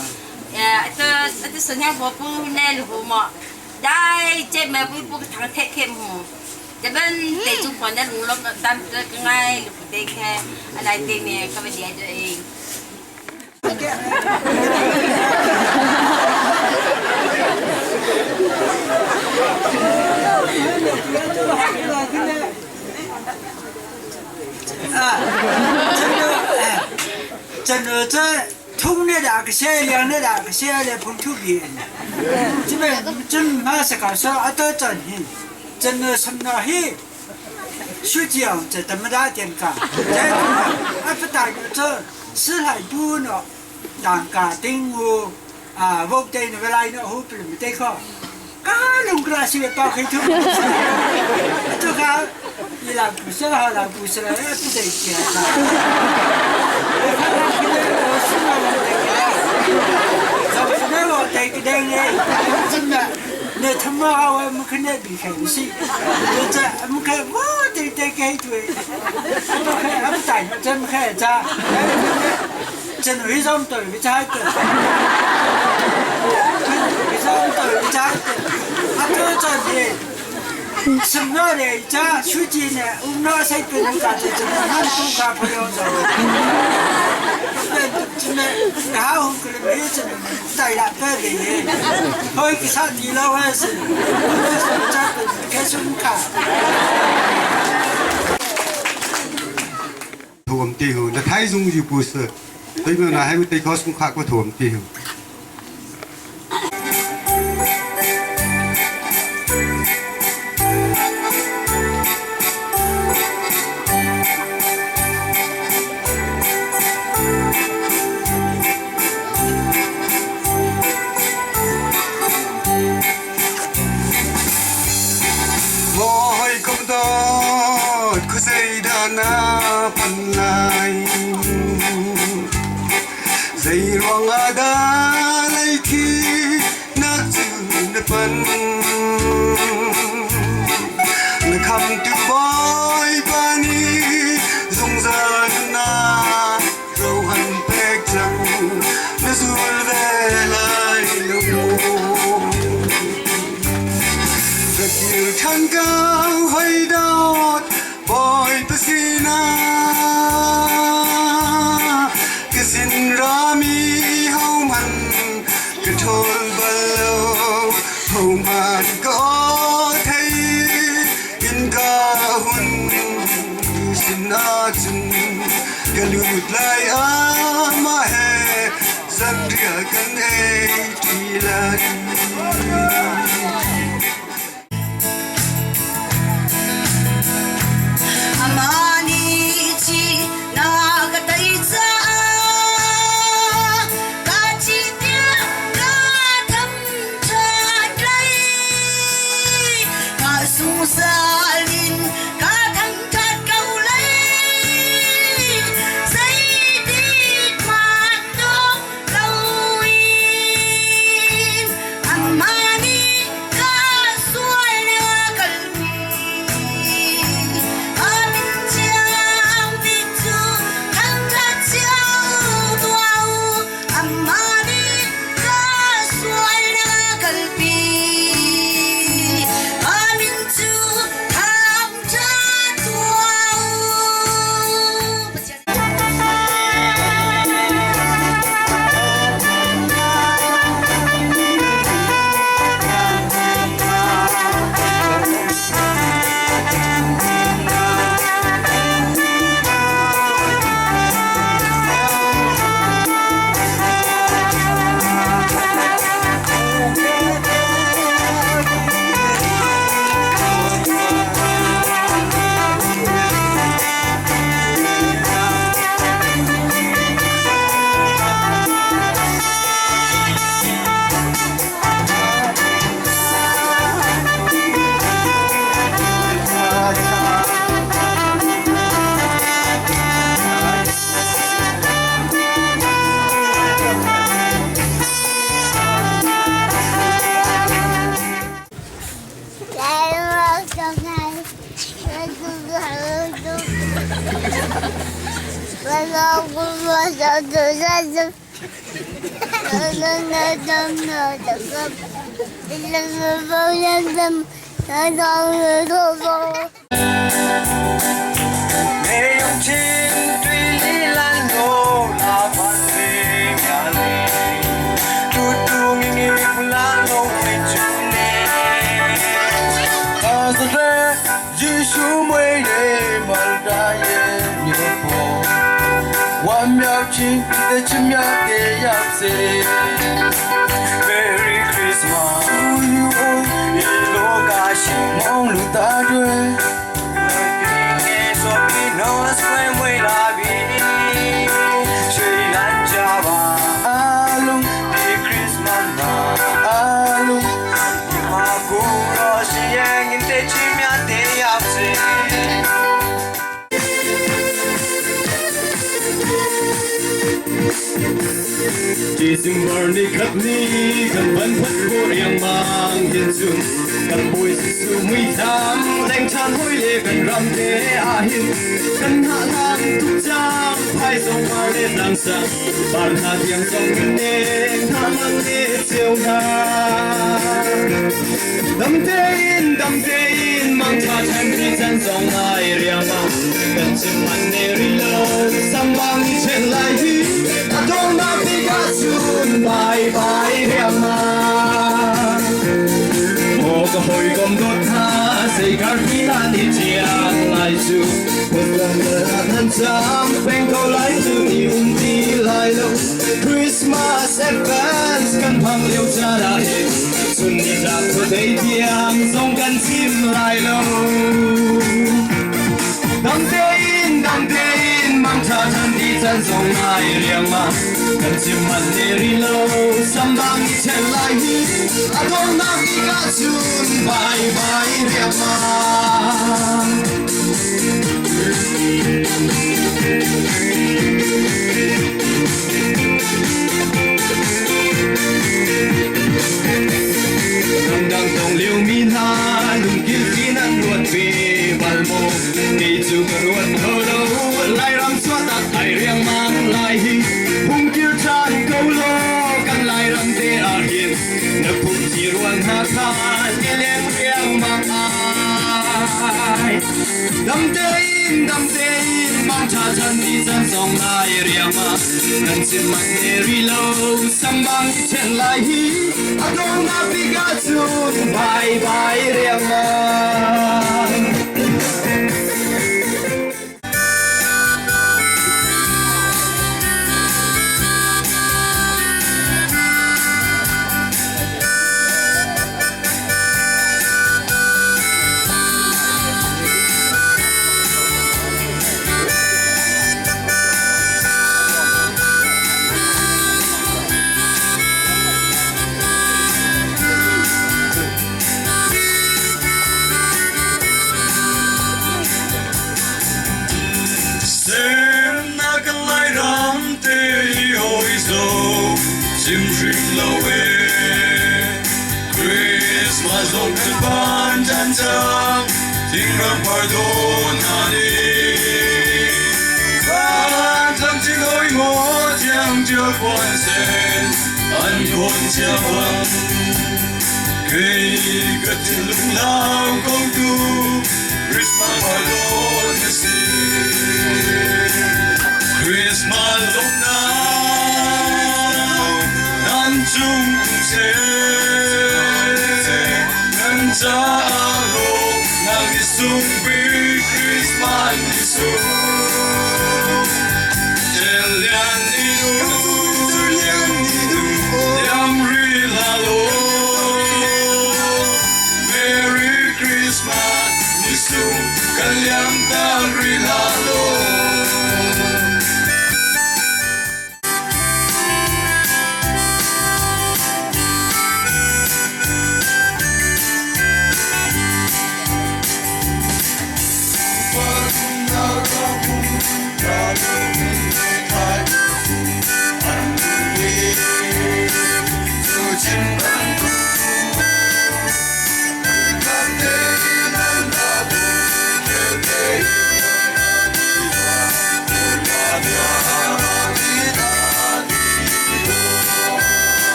ato ato sun ha bo pu ne lu hu mo dai che ma pu pu thang the khem hu จะเป็นเตจุคนนั้นลงตามตัวง่ายหรือเตแค่อะไรเตเมียก็ไปเดียตัวเอง 真的这通的那个些，两的那个些来碰土边，这边真嘛是搞说啊都真的。真的什么嘿，睡觉这怎么打点个？这啊不打这是来不呢？当家定我啊，我对那个来呢，我不能对个，啊，龙哥是包黑土，这个伊拉不是好啦，不是啦，不得劲啦。我看他现在我是那我得个，那我得个的呢，真的。那他妈我们肯定比开心，这我们看我得得给对，我们看俺们大咱们看咋，真为什么对为啥对？为什么对为啥对？啊，这这的，什么的这手机呢？我们那谁对能干这这，俺都干不了这。真的，然后可能没有这带了白的，我一上地老还是，我是这开始看。 图地hồ nó thấy dung gì bù sơ tôi mà là hay tôi có sung khạc của thùm ti hồ Moi kom dot kusei da na pan lai Dây ruang ada lai khi nak chu na pan Na kham tu boy pani dung za na rau han pek chang na zul ve lai lo Rakil than cao hay đót boy pasina cái xin ra mi hau man cái thol balo hau man có thấy in ca hun xin a chun cái lụt lại a ma he dân ria kan ei ti la Amani chi na ka tai cha ka chi tia ka tham cha lai ka sung sa lin ka thăng that câu lấy giấy đi mà đâu lâu in. Merry Christmas to you ဒီလောကရှိမောင်လူသားတွေဆိုပြီးနော်ဆွေးမွေးလာပြီရွှေလန်းကြပါအားလုံးဒီ Christmas မှာအားလုံးဒီမှာကိုရောရှိရဲ့ငင်တဲ့ချီမြတဲ့ရောက်စေ December ni khat ni kan van phat ko riangmang hin cun kan bawi Jesuh muitham leng ṭhan hoi le kan ram te ah hin kan hngahhlang tuk cang phaizawng par le tlangsang par hna tiang zong kan nek hna mang le cio hna dam tein dam tein mangṭha ṭhan ti can zong ai riangmang kan chim man ne rih lo sambang i ṭhen lai hi a donghnak bik ahcun bye bye riangmang maw ka hawikom dawt hna zeikar ti nan i ṭial lai cu phundang ah nan cam peng ko lai cu ni um ti lai lo Christmas advance kan hmang lio caan ah hin chun ni tlak khuadei tiang zong kan chim lai lo dam tein dam tein mangṭha ṭhan ti can zong ngai riangmang kan chim manh ne rih lo sambang i ṭhen lai hi a donghnak bik ahcun bye bye riangmang. Ramdang tong liomi hna lungkil ti nan ruat ve bal maw? Kei cu ka ruat kho lo. Lairam chuahtak ai riangmang lai hi hung kir ṭhan ko law kan Lairam te ah hin na phungki rual hna kha i leng riangmang ai. Dam tein dam tein mangṭha chan ni chan zong nai riangmang nan chim manh ne rih lo sambang i ṭhen lai hi a donghnak bik ahcun bye bye riangmang. Semnak Lairam te i hawi zo chim hrim lo e Christmas zong kan ban chan cang thingram par do na ni Van tham chi hoi ngo chiang chưa quan sen an khôn chia vang Kei ka thinlung lau ko tu Christmas par do na si Christmas lawmnak nan cung seh nan caah rawknak i sungpi Christmas ni sung Lian ni nu liam ri la lo.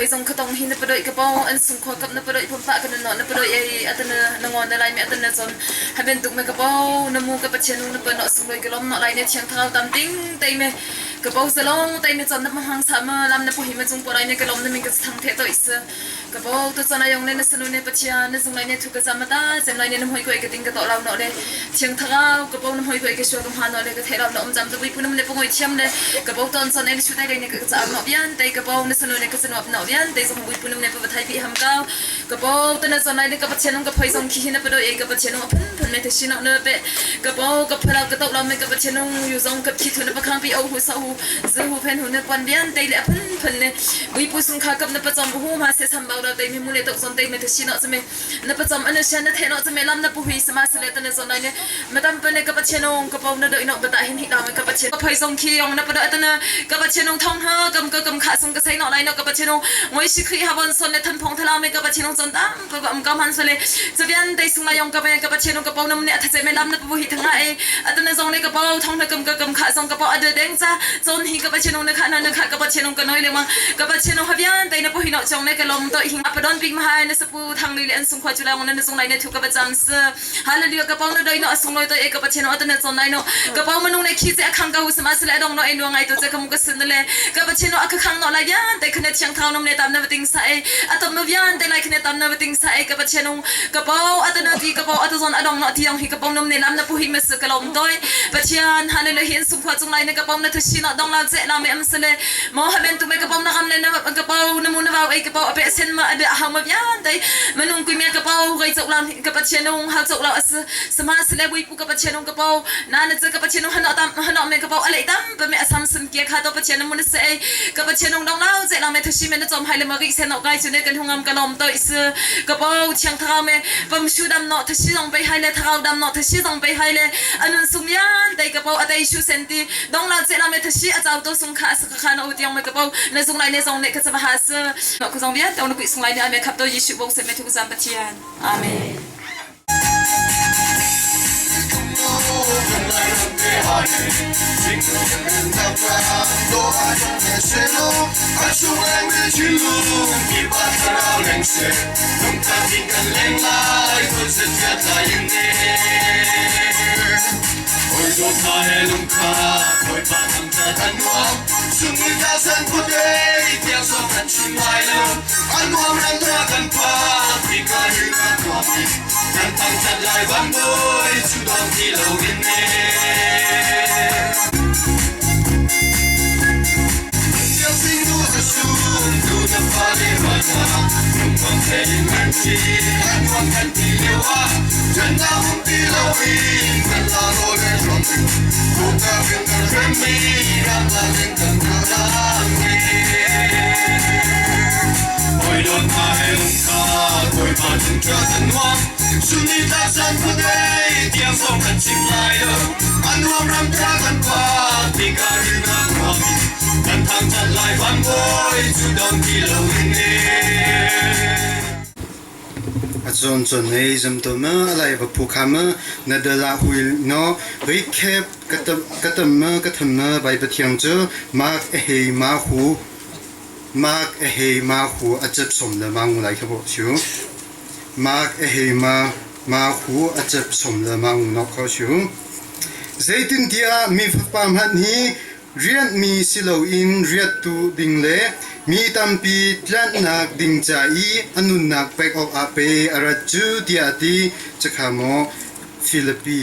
phoi zong khatong hi na padoi ka po an sung khua kap na padoi pom pa ka na no na padoi ei atana na ngon na lai me atana chon haben tuk me ka po na mu ka pathian na pa no sung loi ka lom no lai ne thiang thau tam ting te me ka po zalong te me chon na mahang sa ma lam na po hi ma chung po lai ne ka lom na min ka thang the to is Ka bo tu chan ayong ne na sanu ne Pathian na zung lai ne thu ka zam ta cem lai ne na hoi ko ka ting ka to lau no le thiang thangau ka bo na hoi ko ka shua ka ma no le ka the lau no om jam tu pui pun ne pongoi thiam le ka bo ton son ne shu tai le ne ka cha no bian te ka bo na sanu ne ka sanu ap no bian te zong pui pun ne pa thai pi ham kau ka bo tu na son lai ne ka Pathian ka phoi zong khi na pa do e ka Pathian a phun phun me the shi no ne pe ka bo ka phala ka to lau me ka Pathian yu zong ka khi thu na pa khang pi o hu sa hu zu hu phen hu ne kwan bian te le a phun phun ne Buipu sung kha kap na pacham hu ma se sam bau da te mi mu le tok zon te me the shi no chme na pacham an sha na the no chme lam na pu hui sama se le ta na zon nai ne madam pa ne ka pa chenong ka pau na doi no bata hin hi da me ka pa chen ka phai zong khi yong na pa da ta na ka pa chenong thong ha kam ka kam kha sung ka sai no lai no ka pa chenong ngoi shi khi ha bon son ne than phong thala me ka pa chenong chon tam pa am kam han sale chabian te sung la yong ka pa ka pa chenong ka pau nam ne atha che me lam na pu hi thanga e atana zong ne ka pau thong na kam ka kam kha zong ka pau ade deng cha chon hi ka pa chenong na kha na na kha ka pa chenong ka noi le ma ka pa chenong habian te na pu hi no chong ne ka lom to hing apadon ping ma hai na sapu thang ni le an sung khwa chula na sung lai ne thu ka pa cham se hallelujah ka pau na doi no asung loi to e ka pa chenong atana chon nai no ka pau manung ne khi che akhang ka hu sama se le dong no e nuang ai to che ka mu ka sin le ka pa chenong akha khang no lai bian te khne thiang thau nom ne tam na ting sa e atom no bian te lai khne tam na ting sa e ka pa chenong ka pau atana ti ka pau atazon adong no tiang hi ka pau nom ne lam na pu hi mes ka lom toy Pathian hallelujah hin sung khwa chung lai na ka pau na thushi na dong la che la me am sele mo haben tu me ka pau na kam le na ka pau na mu na wau ai ka pau ape sen ma abe ha ma bian dai manung kui me ka pau gai chok lam ka Pathian nung ha chok la as sama sele bui pu ka Pathian nung ka pau na na che ka Pathian nung hano tam hano me ka pau alei tam pa me asam sim kia kha to Pathian mun se ai ka Pathian nung dong lao che la me thushi me na chom hai le ma ri sen no gai chu ne kan hungam ka lom to is ka pau chiang thao me pam shu dam no thashi zong pe hai le thao dam no thashi zong pe hai le anun sum yan dei ka pau atai shu sen ti dong la che la me thashi a chau to sung kha sa kha na u tiang me ka pau na sung lai ne zong ne ka cha ha se no ku zong bian tong na ku sung lai ne ame khap to Yeshu bong se me thu zam Pathian amen. Azon chon hei zam to ma alai va phu kha ma na dala hui no recap ka tam ma ka tham ma bai pathiang chu mark a hei ma hu mark a hei ma hu a chep som le ma ngu lai kha bo chu mark a hei ma ma hu a chep som le ma ngu nok kho chu zeitintiah mi fapa hmanh hi rianhmi si loin riattu ding le mi tampi tlanhnak ding ca i a nunnak pek awkah pe a rat cu tiah a ti. Cakha maw Filipi.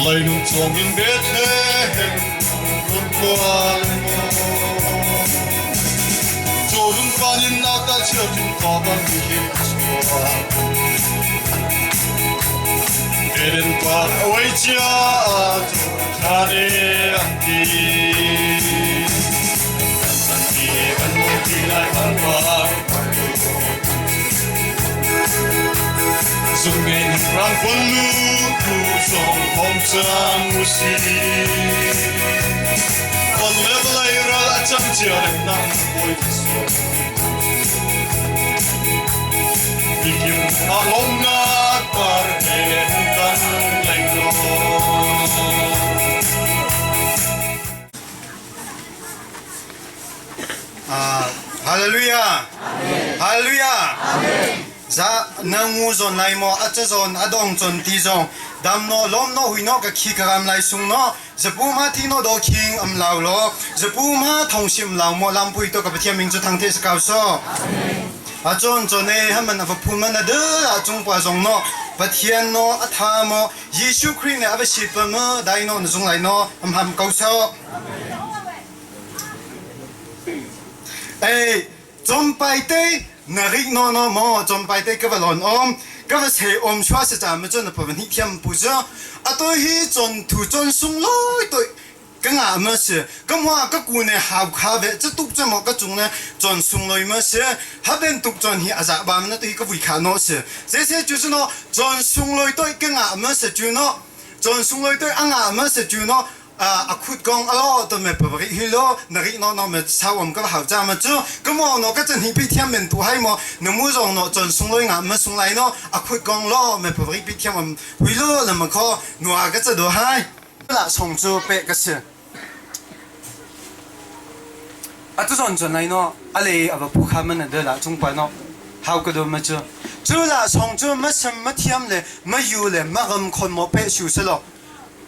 Lainung chungin Bethlehem run kual maw Cawrun pan in naka chiatin ka bang hin a chuak Eden par awai chia cawrun e an ti An ti kan mu ti lai kan par Zungen rang lu ku song hom chang u si Kon le lai ral a chang chia reng nang boi su Khuapi kip ah lawmhnak par he kan leng law. Hallelujah. Hallelujah. Za na ngu zon lai mo a cha zon a dong chon ti zong dam no lom no hui no ka khi ka ram lai sung no zapu ma thi no do khing am lau lo zapu ma thong sim lau mo lam pui to ka pathian ming chu thang the sakau so a chon chon e haman a phu man a de a chung pa zong no pathian no a tha mo Jesu Christ ne a va si pa mo dai no na zung lai no am ham ko so Ei, cawmpai te na rik no no maw cawmpai te ka va lawn om ka va sei om shua se cha ma chon na pa ni thiam pu cho atoi hi chon thu chon sung loi toi ka nga ma se ka mwa ka ku ne hau kha ve cha tuk cha mo ka chung ne chon sung loi ma se ha ben tuk chon hi aza ba na to hi ka vui kha no se se se chu chu no chon sung loi toi ka nga ma se chu no chon sung loi toi anga ma se chu no a khut kong alo to me pa ri hi lo na ri no no me sawam ka hau cha ma chu ka mo no ka chen hi pi thiam men tu hai mo na mu zong no chon sung loi nga ma sung lai no a khut kong lo me pa ri pi thiam am hui lo la ma kho nuwa ka cha do hai la song chu pe ka se a tu zon chon lai no a le a ba phu kha man de la chung pa no hau ka do ma chu chu la song chu ma sam ma thiam le ma yu le ma gam khon mo pe shu se lo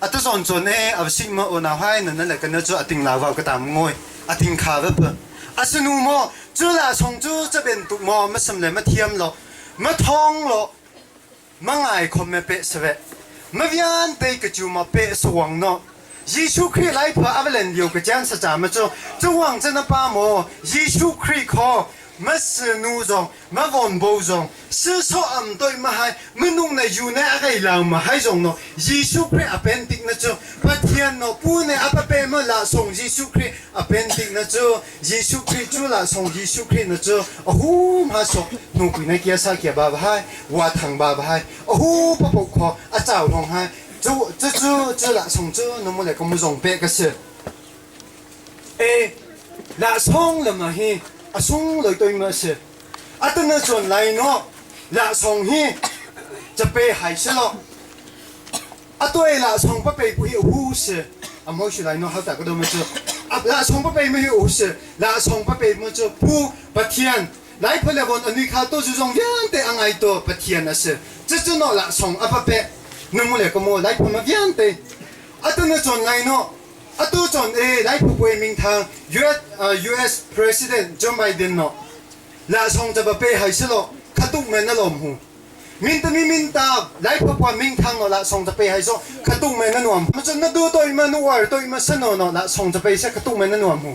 atu zawn cun e a sik ma unau hai na le kan cu ating la wa ka tam ngoi ating kha va pa asinu mo cu la song cu cha ben tu mo ma sam le ma thiam lo ma thong lo ma ngai khom me pe save ma vian te ka chu ma pe suwang no Jesu Christ lai pha avalen liu ka chan sa cha ma chu chu wang chen na pa mo Jesu Christ kho ma nu zong ma von bo zong 是说俺对嘛还没弄那有那阿个老嘛还种喏，耶稣基督阿变定那就，把天喏不呢阿不变么啦送耶稣基督阿变定那就，耶稣基督啦送耶稣基督那就，哦呼嘛说，弄鬼那介绍介爸爸还，我堂爸爸还，哦呼不不可阿早弄还，这这这这啦送这那么来个么种别个是，哎，啦送了嘛嘿，啊送来对么是，啊等那转来喏。La song hiจะเปหายเสลออะตัวละสองปะเปปุฮิหูเสอะมอชิไลโนฮาตะก็โดมเจอะละสองปะเปมฮิหูเสละสองปะเปมเจผู้ปะเทียนไลพะเลบอนอันนี้คาโตจุจงเวียนเตอังไอโตปะเทียนอะเสจะจะโนละสองอะปะเปนมุเลก็โมไลพะมาเวียนเตอะตัวเนจอนไลโนอะตัวจอนเอไลพะปวยมิงทาง US US President Joe Biden โนละสองจะปะเปหายเสลอ ခတုမဲနလောမှုမင်းတမီမင်းတာလိုက်ပပွားမင်းထန်းနော်လာဆောင်တပေဟိုင်ဆိုခတုမဲနနွမ်မစနဒူတိုမနဝါတိုမစနော်နော်လာဆောင်တပေဆက်ခတုမဲနနွမ်မှု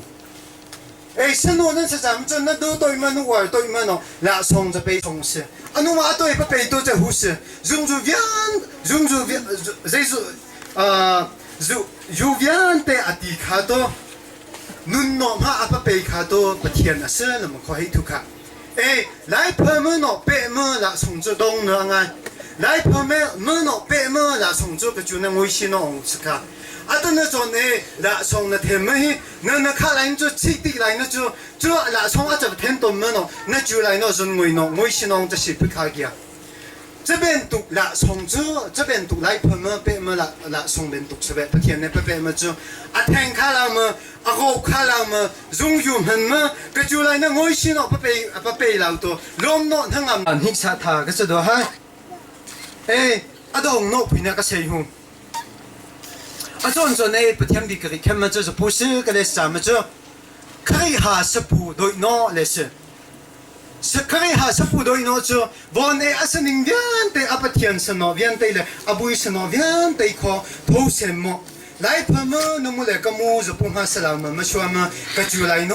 အေးစနော်နစစမ်စနဒူတိုမနဝါတိုမနော်လာဆောင်တပေဆောင်စအနုမအတိုပပေတိုချဟုစဇုံဇူဗျန်ဇုံဇူဗျဇေဇူအာဇူယူဗျန်တေအတိခါတော့နွန်းနော်မအပပေခါတော့ပထယန်အစလမခေါ်ဟိထုခါ 哎，来拍门喏，白门啦，从这东南啊，来拍门门喏，白门啦，从这个就那微信喏，是卡。啊，等那做呢，啦从那天门去，那那卡来就吃地来那就就啦从啊这天东门喏，那就来那人为喏，微信喏这是不卡个。这边读啦从这这边读来拍门白门啦啦从边读是呗，不天呢不白门就啊天卡了么，啊我卡了么，荣誉们么，个就来那微信喏不被不被老多，龙喏他俺你啥他个是多哈，哎，阿东喏不那个谁乎？阿壮壮呢不天比个看么就是不是个来什么就，可以哈是不对喏来是。 สคริหาสปูโดยโนจูวอนเออสนิงเวียนเตอปะเทียนสนอเวียนเตเลอบุยสนอเวียนเตขอโทเซมโมไลพะมะนมุเลกะมูจะปุมหาสลามะมะชัวมะกะจูไลโน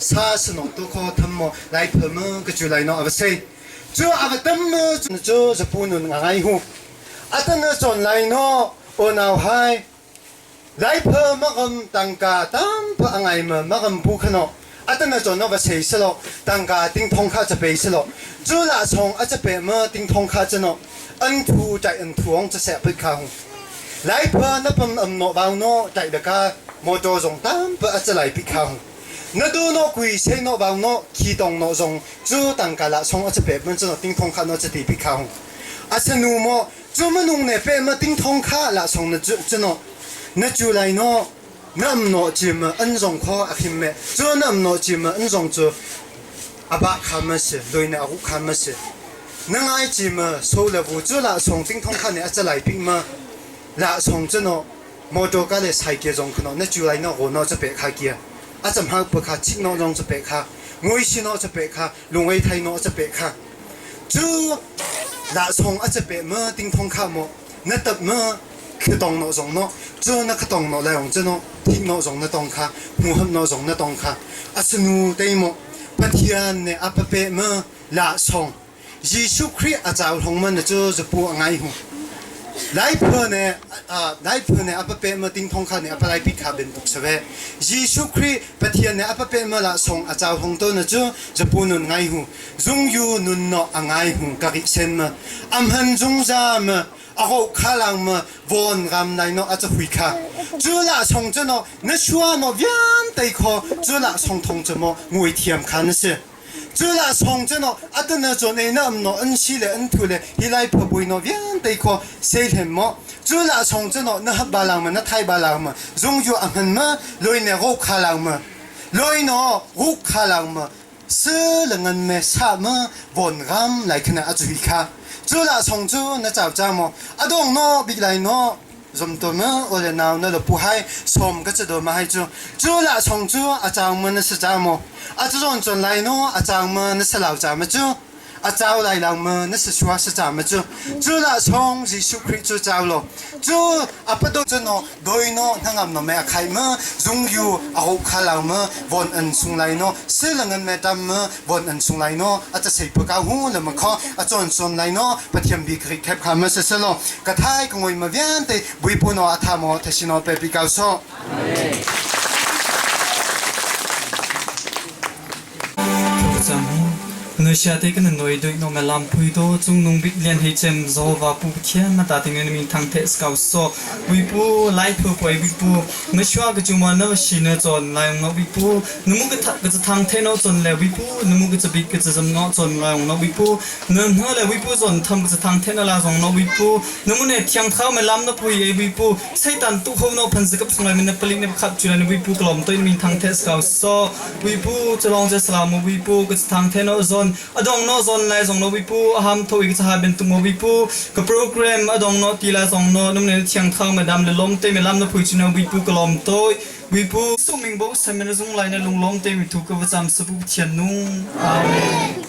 ซาสนอตขอธรรมโมไลพะมะกะจูไลโนอวเซจูอวตัมมะจูจะปูนุนงายหูอัตนะจอนไลโนโอนาวไฮไลพะมะกำตังกาตัมพะอังไงมะมะกำปูขนอ 阿等那做那个谁是咯？当家顶通卡这边是咯，做那从阿这边么顶通卡这喏，恩图在恩图往这些不卡红。来婆那本恩诺包诺在那个摩托中单不阿这来不卡红。Na du no kui sei no bang no khi tong no zong cu tangka la song a pe man chu ting thong kha no chati pi kha hung a sanu mo cu manung ne pe ma ting thong kha la song na chu no na chu lai no nam no chim an zong kho a khim me chu nam no chim an zong chu aba kha ma si loi na ru kha ma si na ngai chim so le bu chu la song ting thong kha ne a chalai pi ma la song chu no motor ka le cycle zong khano na chu lai no go no cha pe kha kia a cham ha pa kha chik no zong cha pe kha ngoi si no cha pe kha lungei thai no cha pe kha chu la song a cha pe ma ting thong kha mo na tap ma khitong no zong no chu na khatong no lai ong chu no thik no zong na tong kha mu ham no zong na tong kha asnu te mo Pathian ne a pe ma la song Jesuh Khrih a cau hlong man cu zapu a ngai hu. Lai phu ne lai phu ne a pape ma ting thong kha ne a palai pi kha ben tuk save. Jesuh Khrih Pathian ne a pape ma la song a cau hong to na cu zapu nun ngai hu. Zung yu nun no a ngai hu ka ri sen ma. Am han zung za ma a ho kha lang ma von ram nai no a cha hui kha. Cu la song chu no na shua no vian tai kho cu la song thong chu mo ngui thiam kha na si. Cu la song cu no atana cun ei na am no an si le an thu le hi lai phabui no vialte kho sei hlem mo cu la song cu no na hap ba lang ma na thai ba lang ma zung yu a hman ma loi ne ro kha lang ma loi no ru kha lang ma se le ngan me sa ma von ram lai khana a chui kha cu la song cu na chau cha mo adong no big lai no zomto ma ole nau na lo pu hai som ka che do ma hai chu chu la song chu a chang ma na sa cha mo a chu zon chon lai no a chang ma na sa lau cha ma chu a chau lai lang ma na sa shua sa cha ma chu chu la song Jesu Christ chu chau lo chu apado chu no doi no nangam no me a khai ma zung yu a ho kha lang ma von an sung lai no se lang an me tam ma von an sung lai no a cha sei pa ka hu le ma kho a chon son lai no Pathian bi kri khep kha ma se se lo ka thai ka ngoi ma vian te buipu no atha mo thasino pe pi kau so. Nusia te kan noi doi no lam pui do chung nung bik lian hei chem zo wa pu thian ma ta ting min thang the skau so pui pu lai phu poi bi pu na shwa ka chuma na shi na chon lai ngo bi pu numu ka tha ka thang the no chon le bi pu numu ka bi ka cham no chon lai ngo bi pu 能喝来微波zon tham ka thang the na la zong no wi pu numu ne thiang thau me lam na pui e wi pu seitan tu ho no phan zakap sungai men na palik ne khap chu na wi pu klom toin min thang the skau so wi pu chalong je salam wi pu ka thang the no zon adong no zon lai zong no wi pu aham tho i ka ha ben tu mo wi pu ka program adong no ti la zong no num ne thiang thau me dam le lom te me lam na pui chu na wi pu klom toi wi pu suming bo semen zung lai na lung lom te mi thu ka wacham sapu thian nung amen.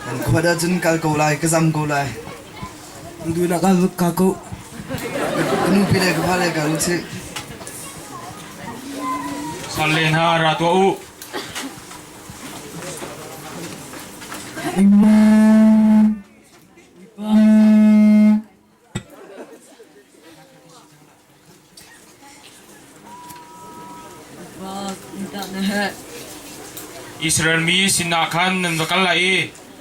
Kan khua dah cun kal ko lai, ka zam ko lai. Du nak ka ka ko. Ka nupi le ka fale ka lu sih. Salle hna ra tuah u. Israel mi sinah khan nan va kal lai i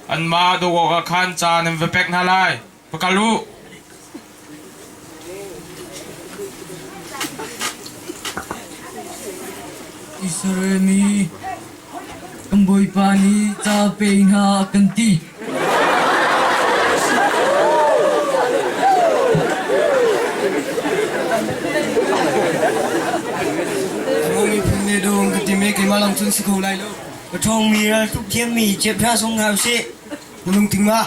Anmah doh awkah khan ca nan va pek hna lai. Va kal u. Israel mi kan Bawipa nih ca pe hna a kan ti. Mo miphun ne dong ka ti me keimah lang cun si kho lai lo. Ka ṭhawngmi raltuk thiammi chiaphra sung hna usih. Na lungting ma?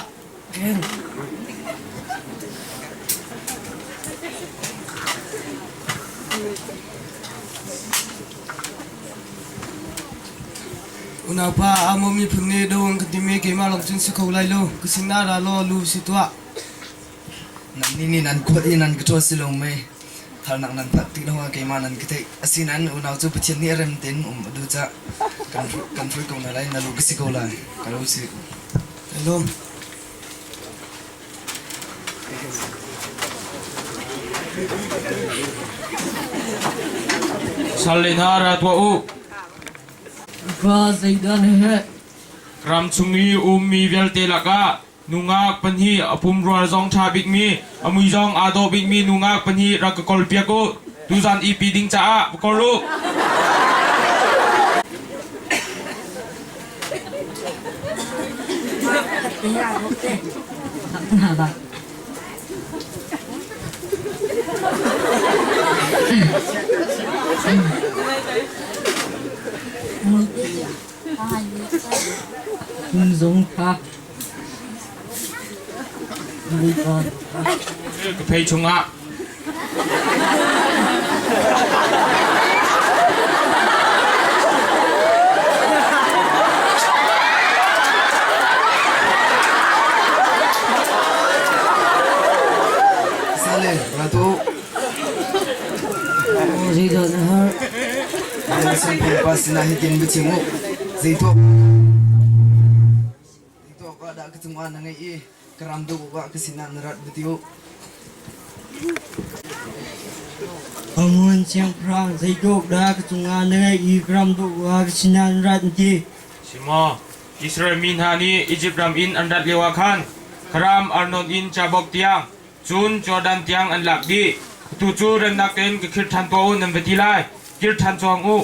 Unaupa Amo miphun nih do an ka timi keimah lawng cun si kho lai lo. Ka sinah ra law lu si tuah. Nannih nih nan khuat i nan ka ṭhawl si lo mei? Harnak nan phak tik lawngah keimah nan ka theih. Asinain unau cu Pathian nih rem tein um a duh caah kan hruai ko hna lai. Na lu ka si ko lai. Ka lo si. Ka lawm. Salle hna ra tuah u. Fa zeidah na herh? Ram chung i ummi vialte lakah nungak pahnih a pumrual zong ṭha bikmi, a mui zong aa dawh bikmi nungak pahnih rak ka kawlpiak u. Tuzan ipi ding caah va kawl u. Zung kha Ka phei chungah Sale, ratu. Zeidah na har? Nan sungpung pa sinah hitin biachim u. Zeitluk Zeitluk ah dah ka cungah na ngeih i ka ram deuh awkah ka sinah na rat va ti u. Amun siangpahrang zeitluk dah ka cungah na ngeih i ka ram deuh awkah ka sinah na rat na ti. Simo, Israel mi hna nih Izipt ram in an rat lioah khan Kharam Arnon in Jabok tiang, cun Jordan tiang an lak dih. Atu cu remnak tein ka khir ṭhan tuah u nan va ti lai. Kir ṭhan cawng u.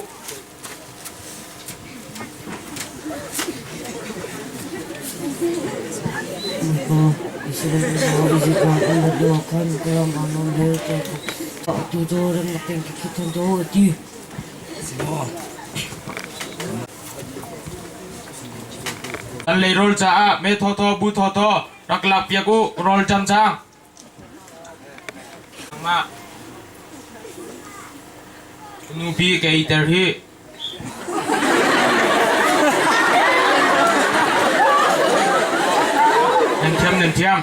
An leirawl caah me thawthaw bu thawthaw rak lakpiak u rawl ṭam cang. Nangmah nupi ka eiter hi. Nan thiam nan thiam.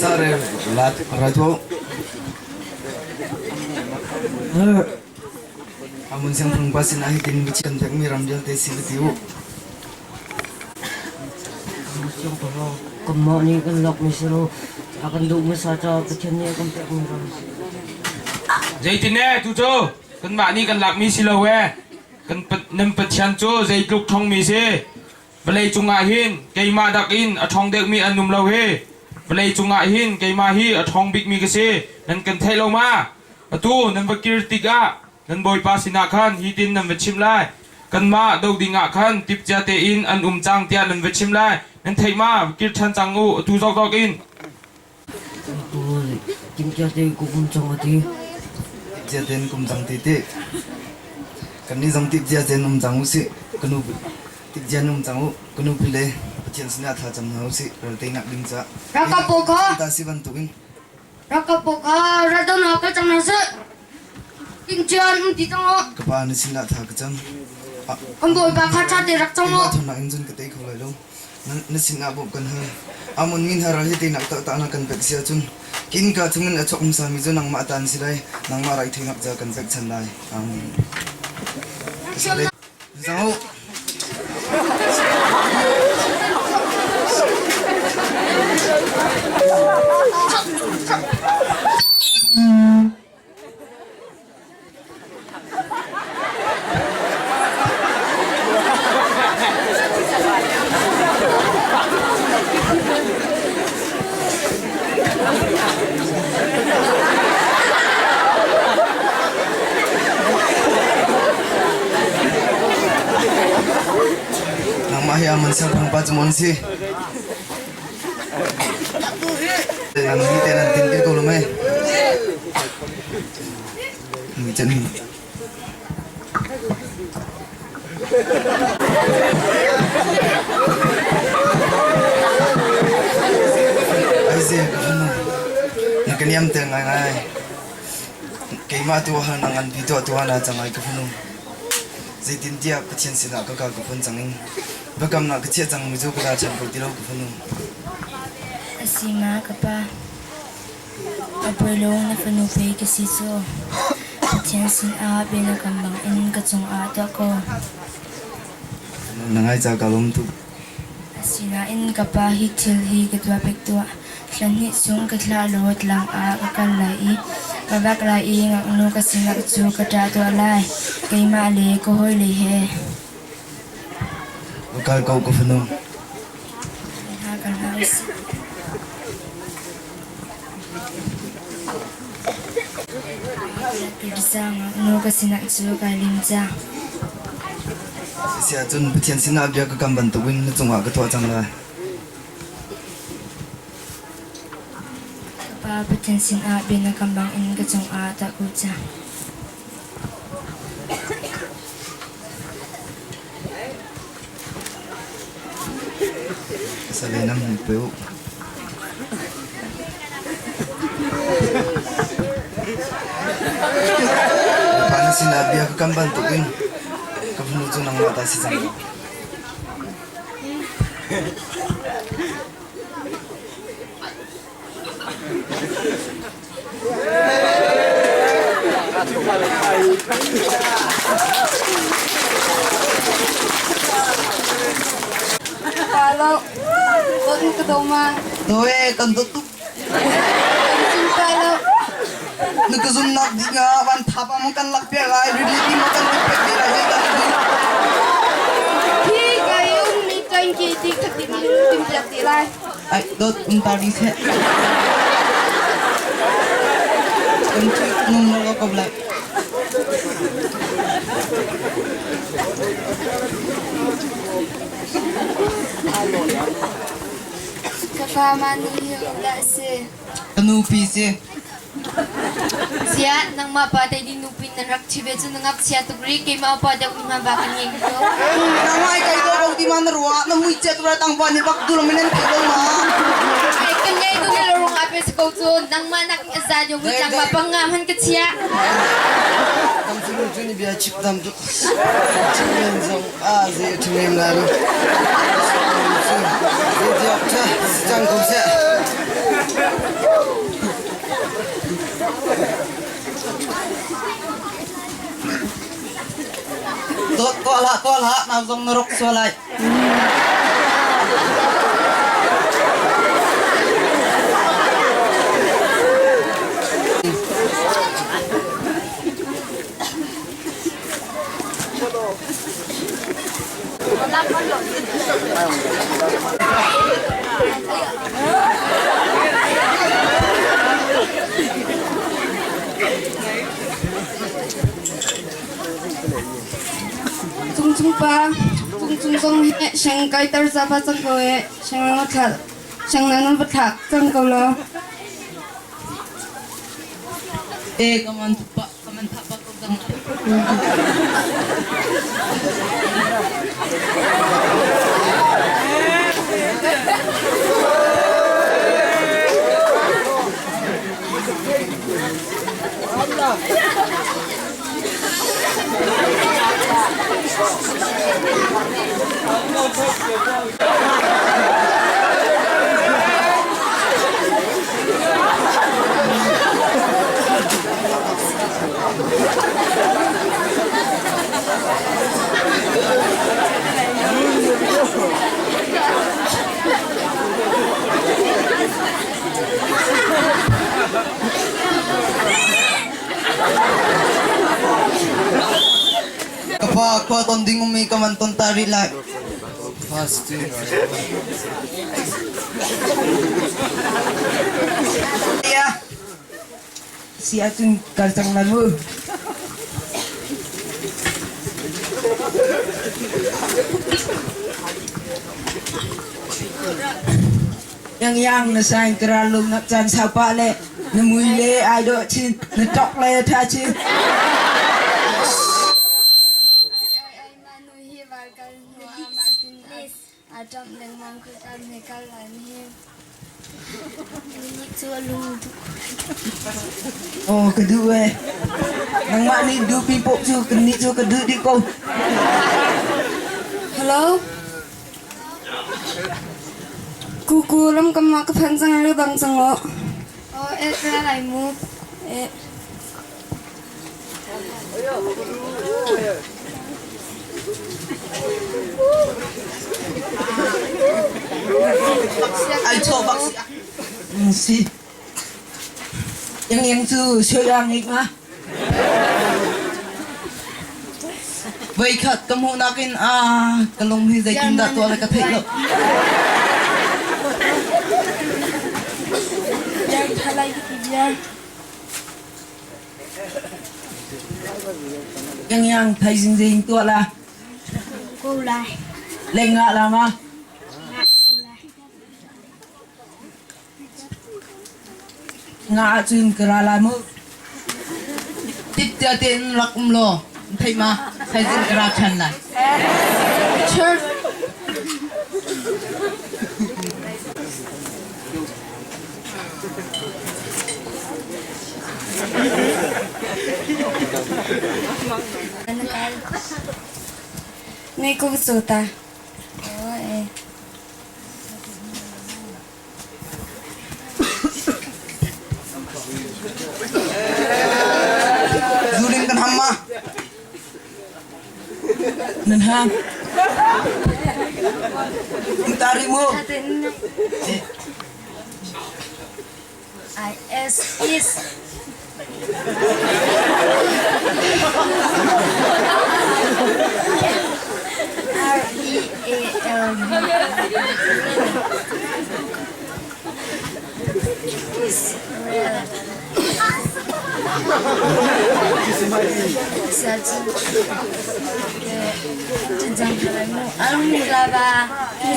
Sare lat rato. Amun siangphung pa sinah hitin bichim pekmi ram vialte si va ti u. Kanmah nih kan lakmi si lo, a kan duh hmasa caah Pathian nih a kan pekmi ram a si. Zeitin ee tu cu kanmah nih kan lakmi si lo ee. Kan nan Pathian cu zeitluk ṭhawngmi si. Vawlei cungah hin keimah dak in a ṭhawng deuhmi an um lo hi. Vawlei cungah hin keimah hi a ṭhawng bikmi ka si. Nan kan theih lo ma? Atu nan va kir tikah nan bawipa sinah khan hitin nan va chim lai. Kanmah do dingah khan tipcia tein an um cang tiah nan va chim lai. Nan theih ma? Kir ṭhan cang u, atu zawkzawk in. Timhcia tein kum cang a ti. Timhcia tein kum cang ti ti. Kannih zong timhcia tein um cang usih. Ka nu timhcia in um cang u. Ka nupi le Pathian sinah thla cam hna usih. Ral teinak ding caah. Rakap pawl kha. Ta si bantukin Rakap pawl kha ral kal cang hna seh. Timhcia an um ti cang u. Ka pa na sinah thla ka cam. Kan bawipa kha ṭha te rak cang u. Keimah thawnak in cun ka tei kho lai lo. Na sinah bawmh kan hal. Amon min har hi teinak taktak na kan pek si ahcun innka chungin a chuak hmasami cu nangmah ta an si lai. Nangmah raithawinak ca kan pekchanh lai. Amen. Zau. Siangpahrang pa cu maw na si? Nan hi te nan tin ko lo mei? Mi chan Aize ka fanu na ka niam ter ngaingai. Keimah tu ah na nganpi tuah tuah na cang ai ka fanu. Zeitintiah Pathian sinah ka kal ka phun cang in biakamnak ka chiah cangmi cu ka la ṭhan kho ti lo ka fanu. A si ma ka pa? A poi lo na fanu pei ka si cu. Pathian sinah bia na kam bangin ka cungah tuah ko. Na ngai ca ka lawm tuk. Asinain ka pa hi thil hi ka tuah pek tuah. Thla hnih chung ka thlah law tlang ah ka kal lai i ka vak lai i ngaknu ka sinak cu ka ṭah tuah lai, keimah le ka hawile he. Ka kal ko ka fanu. Hna kal hna usih. Ngaknu ka sinak cu kai lim cang. Si ahcun Pathian sinah bia ka kam bantukin na cungah ka tuah cang lai. Ka Pa Pathian sinah bia na kam bangin ka cungah tuah ko cang. Sale nam hung pe u. Pa na sinah bia ka kam bantukin ka fanu cu nangmah ta si cang. Palo, dot ka do ma. Doe kan dot tuk. Kan zum palo. Na ka zum nak ding ah van thap ah kan lak piak lai rili ma kan ti pek lai hei kan ti. Hi kai um mi kan ki ti khat ti tim piak ti lai. Ai dot um ta ri se. Kan ti nung lo ko lai. Ka fa ma ni hi dah si. Ka nupi si. Ziah nangmah pa te din nupi nan rak thi ve cu na ngakchia tuk ri keimah upa deuh mi hma ba kan ngei ko. Nangmah kai do ko ti ma na ruah na mui chet ra tang pa ni bak dul min an thei lo ma. Ai kan ngei tu le rung ape ko cu nangmah nak in za jo mi tlang ma pangam han ka chia. Tam cu cu ni bia chip tam tu. Chim zong a ze thingem la ru. Ze diok cha chang ko se. Dot tuah hlah tuah hlah nau zong na rok sual lai. Cung cung pa, cung cung zong hi sheng kai tar za pa cang ko e, sheng nan thla, sheng nan va thlak cang ko lo. E ka man pa ka man tha pa ko dang. Ka pa khua ton ding umi ka man ton ta rih lai. Ya. Si ahcun kal cang lai mu. Yang yang na sain kara lung na chan sau pa le na mui le ai do chin na tok le tha chin. A ṭamh lengmang khuikan he kal lai ni. Ni cu a lung duh. Oh ka duh e. Nangmah nih duh pi poh cu kan nih cu ka duh dih ko. Hello. Kuku lam kam ah ka phan cang le bang cang lo. Oh e ka lai mu. E. Ai chaw bak si. Si. Yang yang cu sui ang ik ma. Voi khat ka hmuh nakin a ka lung hi zeitin dah tuah le ka theih lo. Biar thalai ka ti biar. Yang yang thaizing zeing tuah la. Ko lai. Leng nga la ma. Nga ahcun ka ra lai mu. Tip tia tein rak um law thei ma thaizing ka ra ṭhan lai. Church. Ngei ko cu ta. Zuling kan ham ma? Nan ham. Tari mu. I S is R E A L B is real.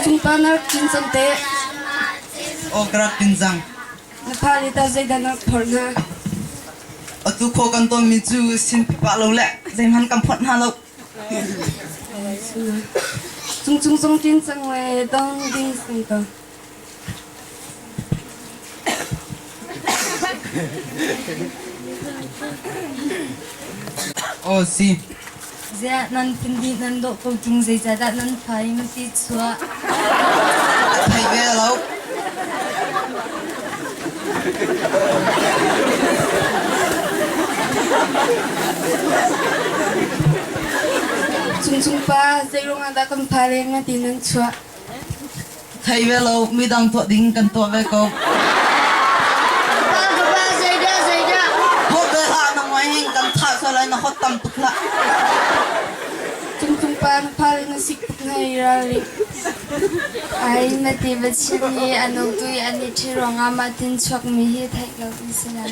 Cungpa na rak cin cang te. Aw ka rak tin cang. Na fa nih tah zeidah na rak phorh hna? Atu khua kan tonmi cu sin pipa lo le zeihmanh kan phawt hna lo. Cung cung zong cin cang le dong ding sing ko. Aw si. Ziah nan phun nan dawh ko ṭung zeicahdah nan fa i mati chuah? Thei ve lo. Cungcung pa, zei ruangah dah kan fa le ngati nan chuah? Thei ve lo, midang tuah ding kan tuah ve ko. Pa ka pa zeidah zeidah? Hot ve hlah nang mai hing kan thah sual lai na hot tam tuk hlah. Cungcung pa na fa le na sik tuk hna i ralring. Ai na ti va chim i a nu tu i an i ṭhi ruangah mah tin chuakmi hi theih lo in si lai.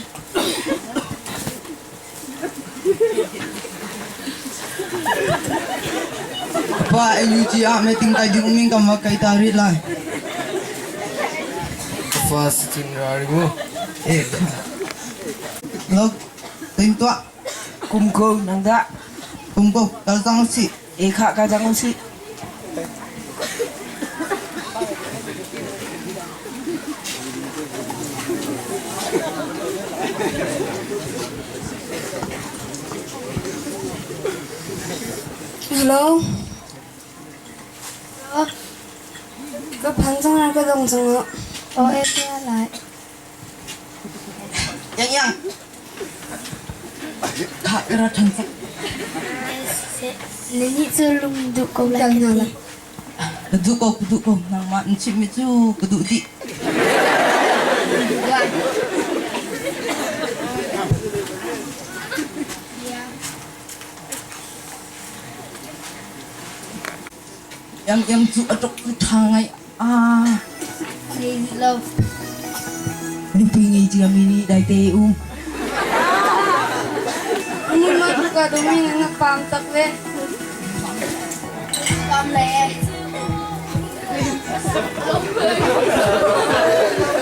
Pa AUG ah meeting kai ding uming kam wa kai ta rit lai. Fa sitin ra ri mu. Eh. Lo, ting tua. Kum ko nang da. Kum ko kal cang si. E kha ka cang si. Hello. Ka phan cang ka dong cang Aw e te lai. Yang yang. Kha ka ra than sak. Na nih cu lung duh ko lai ka ti. Ka duh ko, ka duh ko. Nangmah na chimmi cu ka duh dih. Yang yang cu a ṭok cu ṭha ngai ah. Ngei lo. Nupi ngei ciami nih daite um. Ni ma tu ka domi na pam tak ve. Pam le.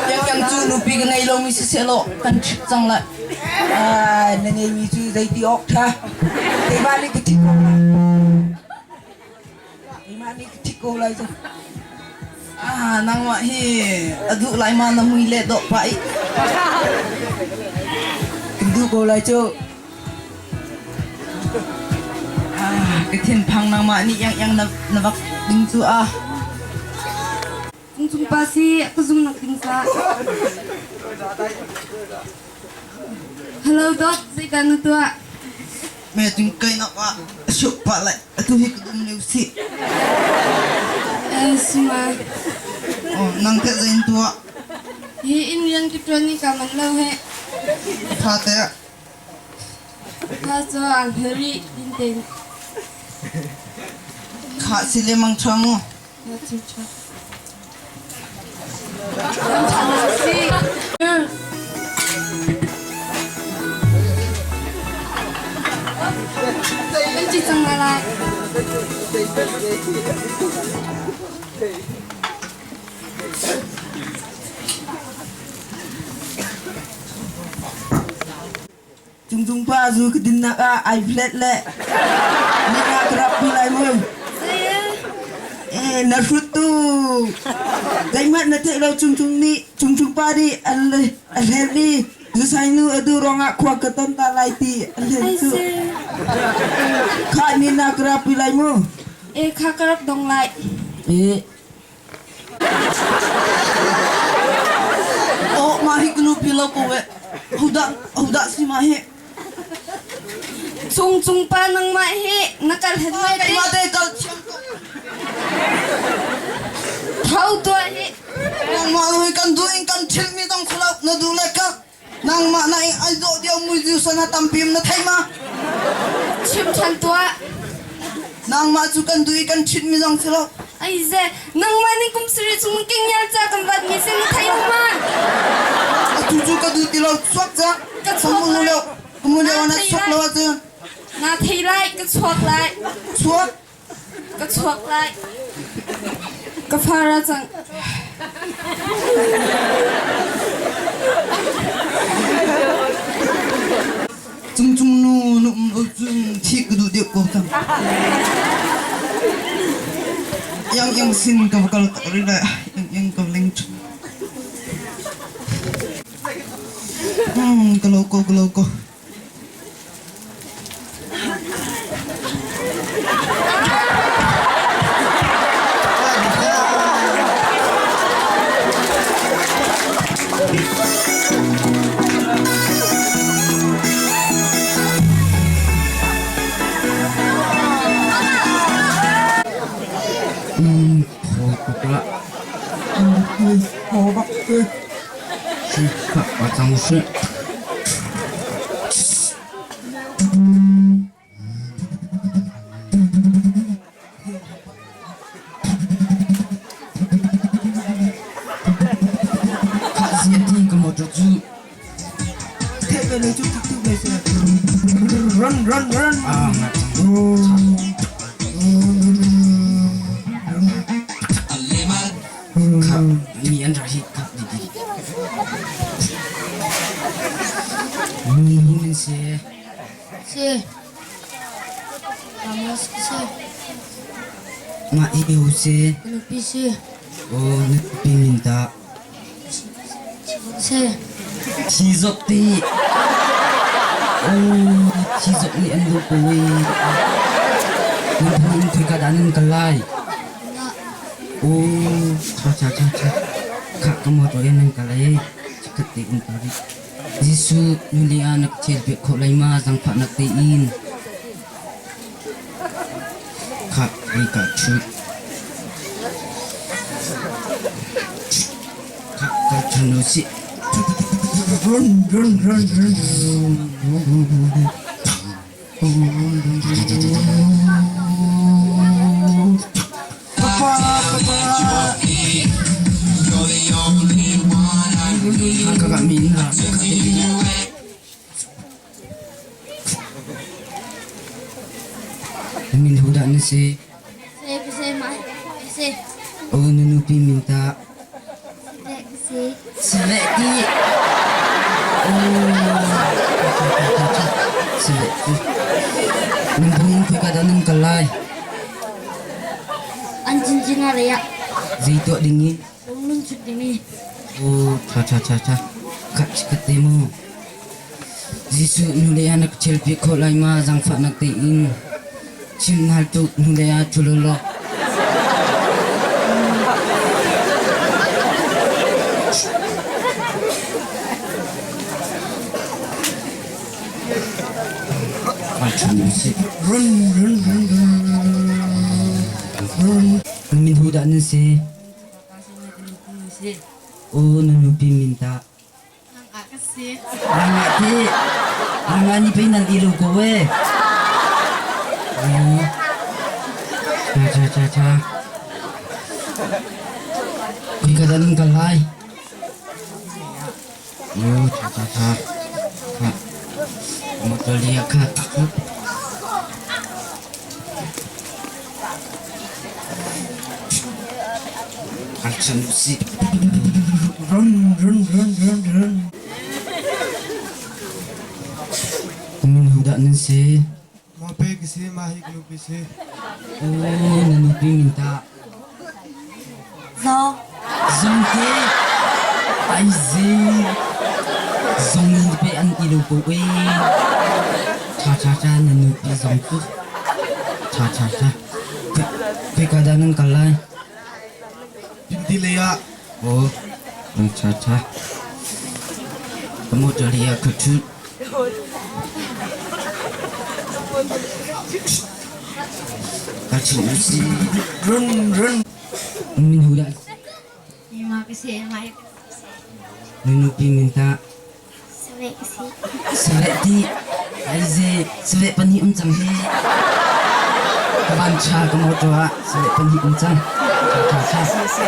Yang yang cu nupi ka ngei lomi siseh law kan ṭhit cang lai. Na ngeimi cu zeiti awk ṭha. Keimah nih ka ṭhit ko lai. Keimah nih ka ṭhit ko lai cu. Ah, nangmah hi a duh lai ma na mui le dawh pah i. Kan duh ko lai cu. Ah, ka thinphang nangmah nih yang yang na, na vak ding cu ah. Cung cung pa si ka zum nak ding sa. Hello dot, zeidah na tuah? Me cung kai nak ah shuk pa lai atu hi ka dum leu si. Eh, sima. Oh, nang te zain tuah. Hi in rian ka tuan ni ka man lo he. Tha te. Tha cho ang heri din ten. Kha si le mang tha mu. Kan ci cang lai. Cungcung pa zu ka dinnak ah ai flat le nika ka rap pi lai mu. Eh na hrut tu. Zeihmanh na theih lo cungcung nih cungcung pa nih an a hlen i zusai nu a duh ruangah khua ka ton ta lai ti a hlen cu. Kha ni na ka rap pi lai mu. Eh kha ka rak dong lai. Eh Oh, mah hi ka nupi lo ko eh. Hodah hodah si mah hi? Cung cung pa nangmah hi na kal hen mai te. Keimah te kal thiam ko. Tho tuah hi. Nangmah hi kan duh in kan thil mi dong kholo na duh le ka nangmah na in ai dawh dio mui diu sana tampim na thei ma? Chim than tuah. Nangmah cu kan duh i kan ṭhit mi zong si lo. Ai ze, nangmah nih kum sarih chung kingyal ca kan vat mi sin na thei lo ma? Atu cu ka duh ti lo chuak ca. Ka chuak lai. Ka leo na chuak lo ahcun. Na thei lai, ka chuak lai. Chuak. Ka chuak lai. Ka fara cang. Cung cung nu nu um cung thi ka duh deuh ko cang. Yang yang sin ka kal tak ri le yang yang ka ling chu. Ka lo ko ka lo ko. Run, run, run. Mi an ra hi Mi si. Si. Amos si. Mah hi hu si. Nupi si. Oh, nupi min ta. Si. Thi zok ti. Oh, thi zok nih an duh ko i. Nan in khoi ka dah nan kal lai? Oh, cha cha cha cha. Kha ka motor in nan kal ai. Chikat te um ka ri. Jesuh nuli ah na ka chel piak khawh lai ma zangfahnak tein khah ri ka chut khah ka chun u sih Run, run, run, run. Papa, papa. Kakak min ha Min hu dah na si Se se ma se. O na nupi min tah? Siveh ti. Siveh ti. Nan phung khoi dah nan kal lai? An cincin ah lei ah. Zei tuah ding in? Lunglun chut ding i. O tha tha tha tha. Khat khat te mu. Jesuh nu le ah na ka chel piak khawh lai ma zaangfahnak tein chim hal tuk nu le ah thu law. Run run run run. Min hu dah nan si? O na nupi min tah? Nangmah ti nangmah nih pei nan i lo ko ee. Cha cha cha cha. Kuika dah nan kal lai? Yo cha cha cha. Motor lia kha takut. Action si. Run run run run run. Min hu dah nan si? Ma pe ki si, ma hi glu ki si. Oh, na nupi min ta. Zong. Zong te. Ai zi. Zong in pe an i lo ko e. Cha cha cha na nupi zong tu. Cha cha cha. Khoi ka dah nan kal lai? Pinti lei ah. Oh, cha cha. Ka motor hi a khat thut. Ka chim si. Run run. Min hu dah. Ima ka si, ima Nunupi min ta. Save ka si. Save ti. Ai ze save pahnih um cang hi. Ka van cha ka motor ah save pahnih um cang. Tha tha tha.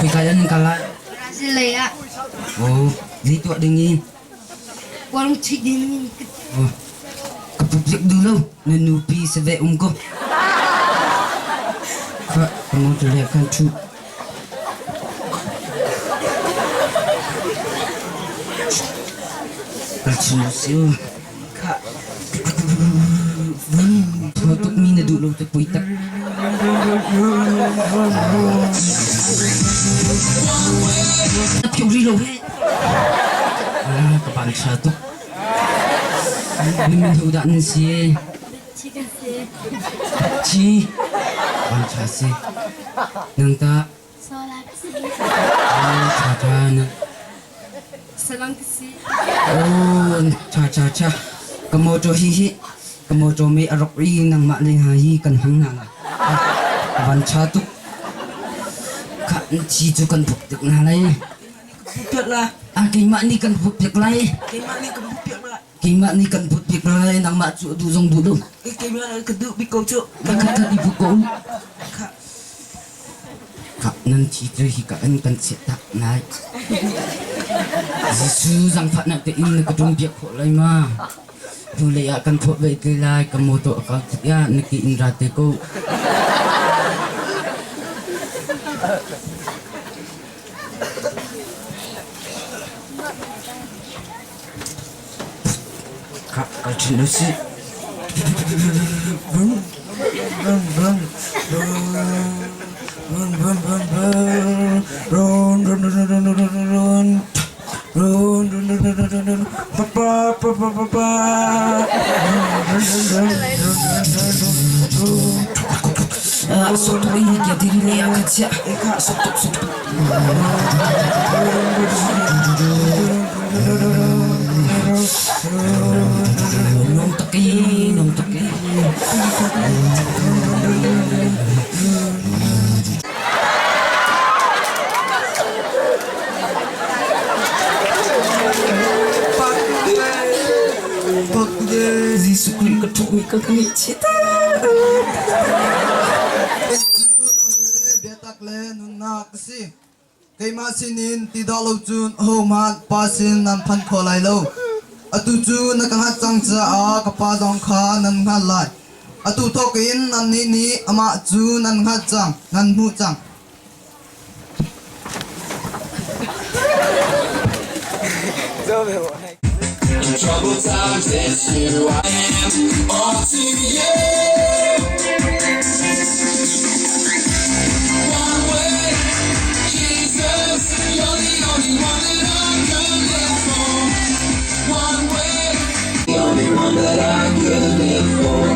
Khoi ka yan ka lai. Brazil lei ah. Oh, zei tuah ding in? Kuang chik ding in. Oh, ka public du lo. Na nupi save um ko. Kha, ka motor le khan thu. Thaw tukmi na duh lo te pui tak. Na phio ri lo he. Ka ban tha tuk. Min ho dah nan si? Chi kan si. Chi. Ban tha si. Nang ta Sola ka si. Tha tha na. Salang ka si. Oh, cha cha cha. Ka motor hi hi ka motor mi a rok i nangmah le hna hi kan hmang hna la. Van cha tuk. Kha chi cu kan buk tuk hna lai. Piak la. A keimah nih kan buk piak lai. Keimah nih kan buk piak la. Keimah nih kan but bik lai nangmah cu duh zong duh lo. Keimah ka duh bik ko cu. Ka khat khat i buk ko. Kha nan thi cu hi ka an kan chiah tak nai. Jesuh zangfahnak te in na ka ṭum piak khawh lai ma? Hnulei ah kan phawt ve te lai ka motor a kal tik ah na ke in ra te ko. Ka ṭhin usih. Nung taki, nung taki. Jesuh Khrih ka ṭhumi ka ka ngaihchia Biatak le nunnak a si. Keimah sinin ti dah lo cun ahohmanh Pa sin nan phan kho lai lo. Atu cu na ka hngalh cang caah ka Pa zong kha nan hngalh lai. Atu thawk in nannih nih amah cu nan hngalh cang, nan hmuh cang. In troubled times, it's who I am. All to you. One way, Jesus, you're the only one that I could live for. One way, the only one that I could live for.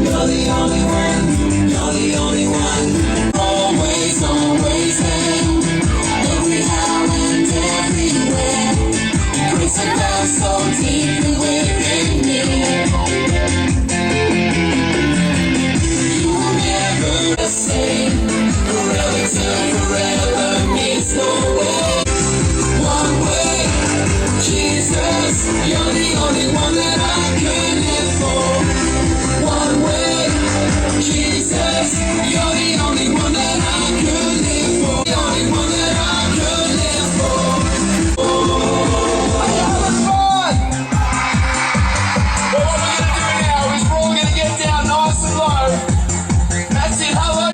You're the only one, you're the only one. Always, always there. Every how and everywhere. Grace abounds so deeply within me. You will never the same. Forever till forever means no way. One way, Jesus, you're the only one that I could live for. One way, Jesus, you're the only one that I could live for. The only one that I could live for. Are you having fun? Well, what we're gonna do now is we're all gonna get down nice and low. That's it, hello.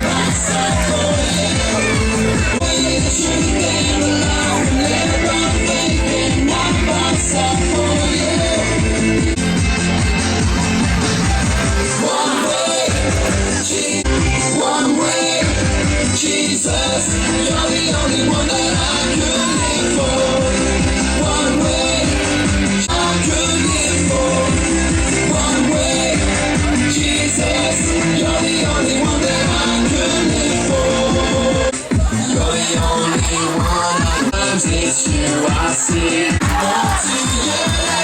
One way, one way, Jesus, you're the only one that I could live for. One way, I could live for. One way, Jesus, you're the only one that I could live for. You're the only one I love, it's you I see. All to you.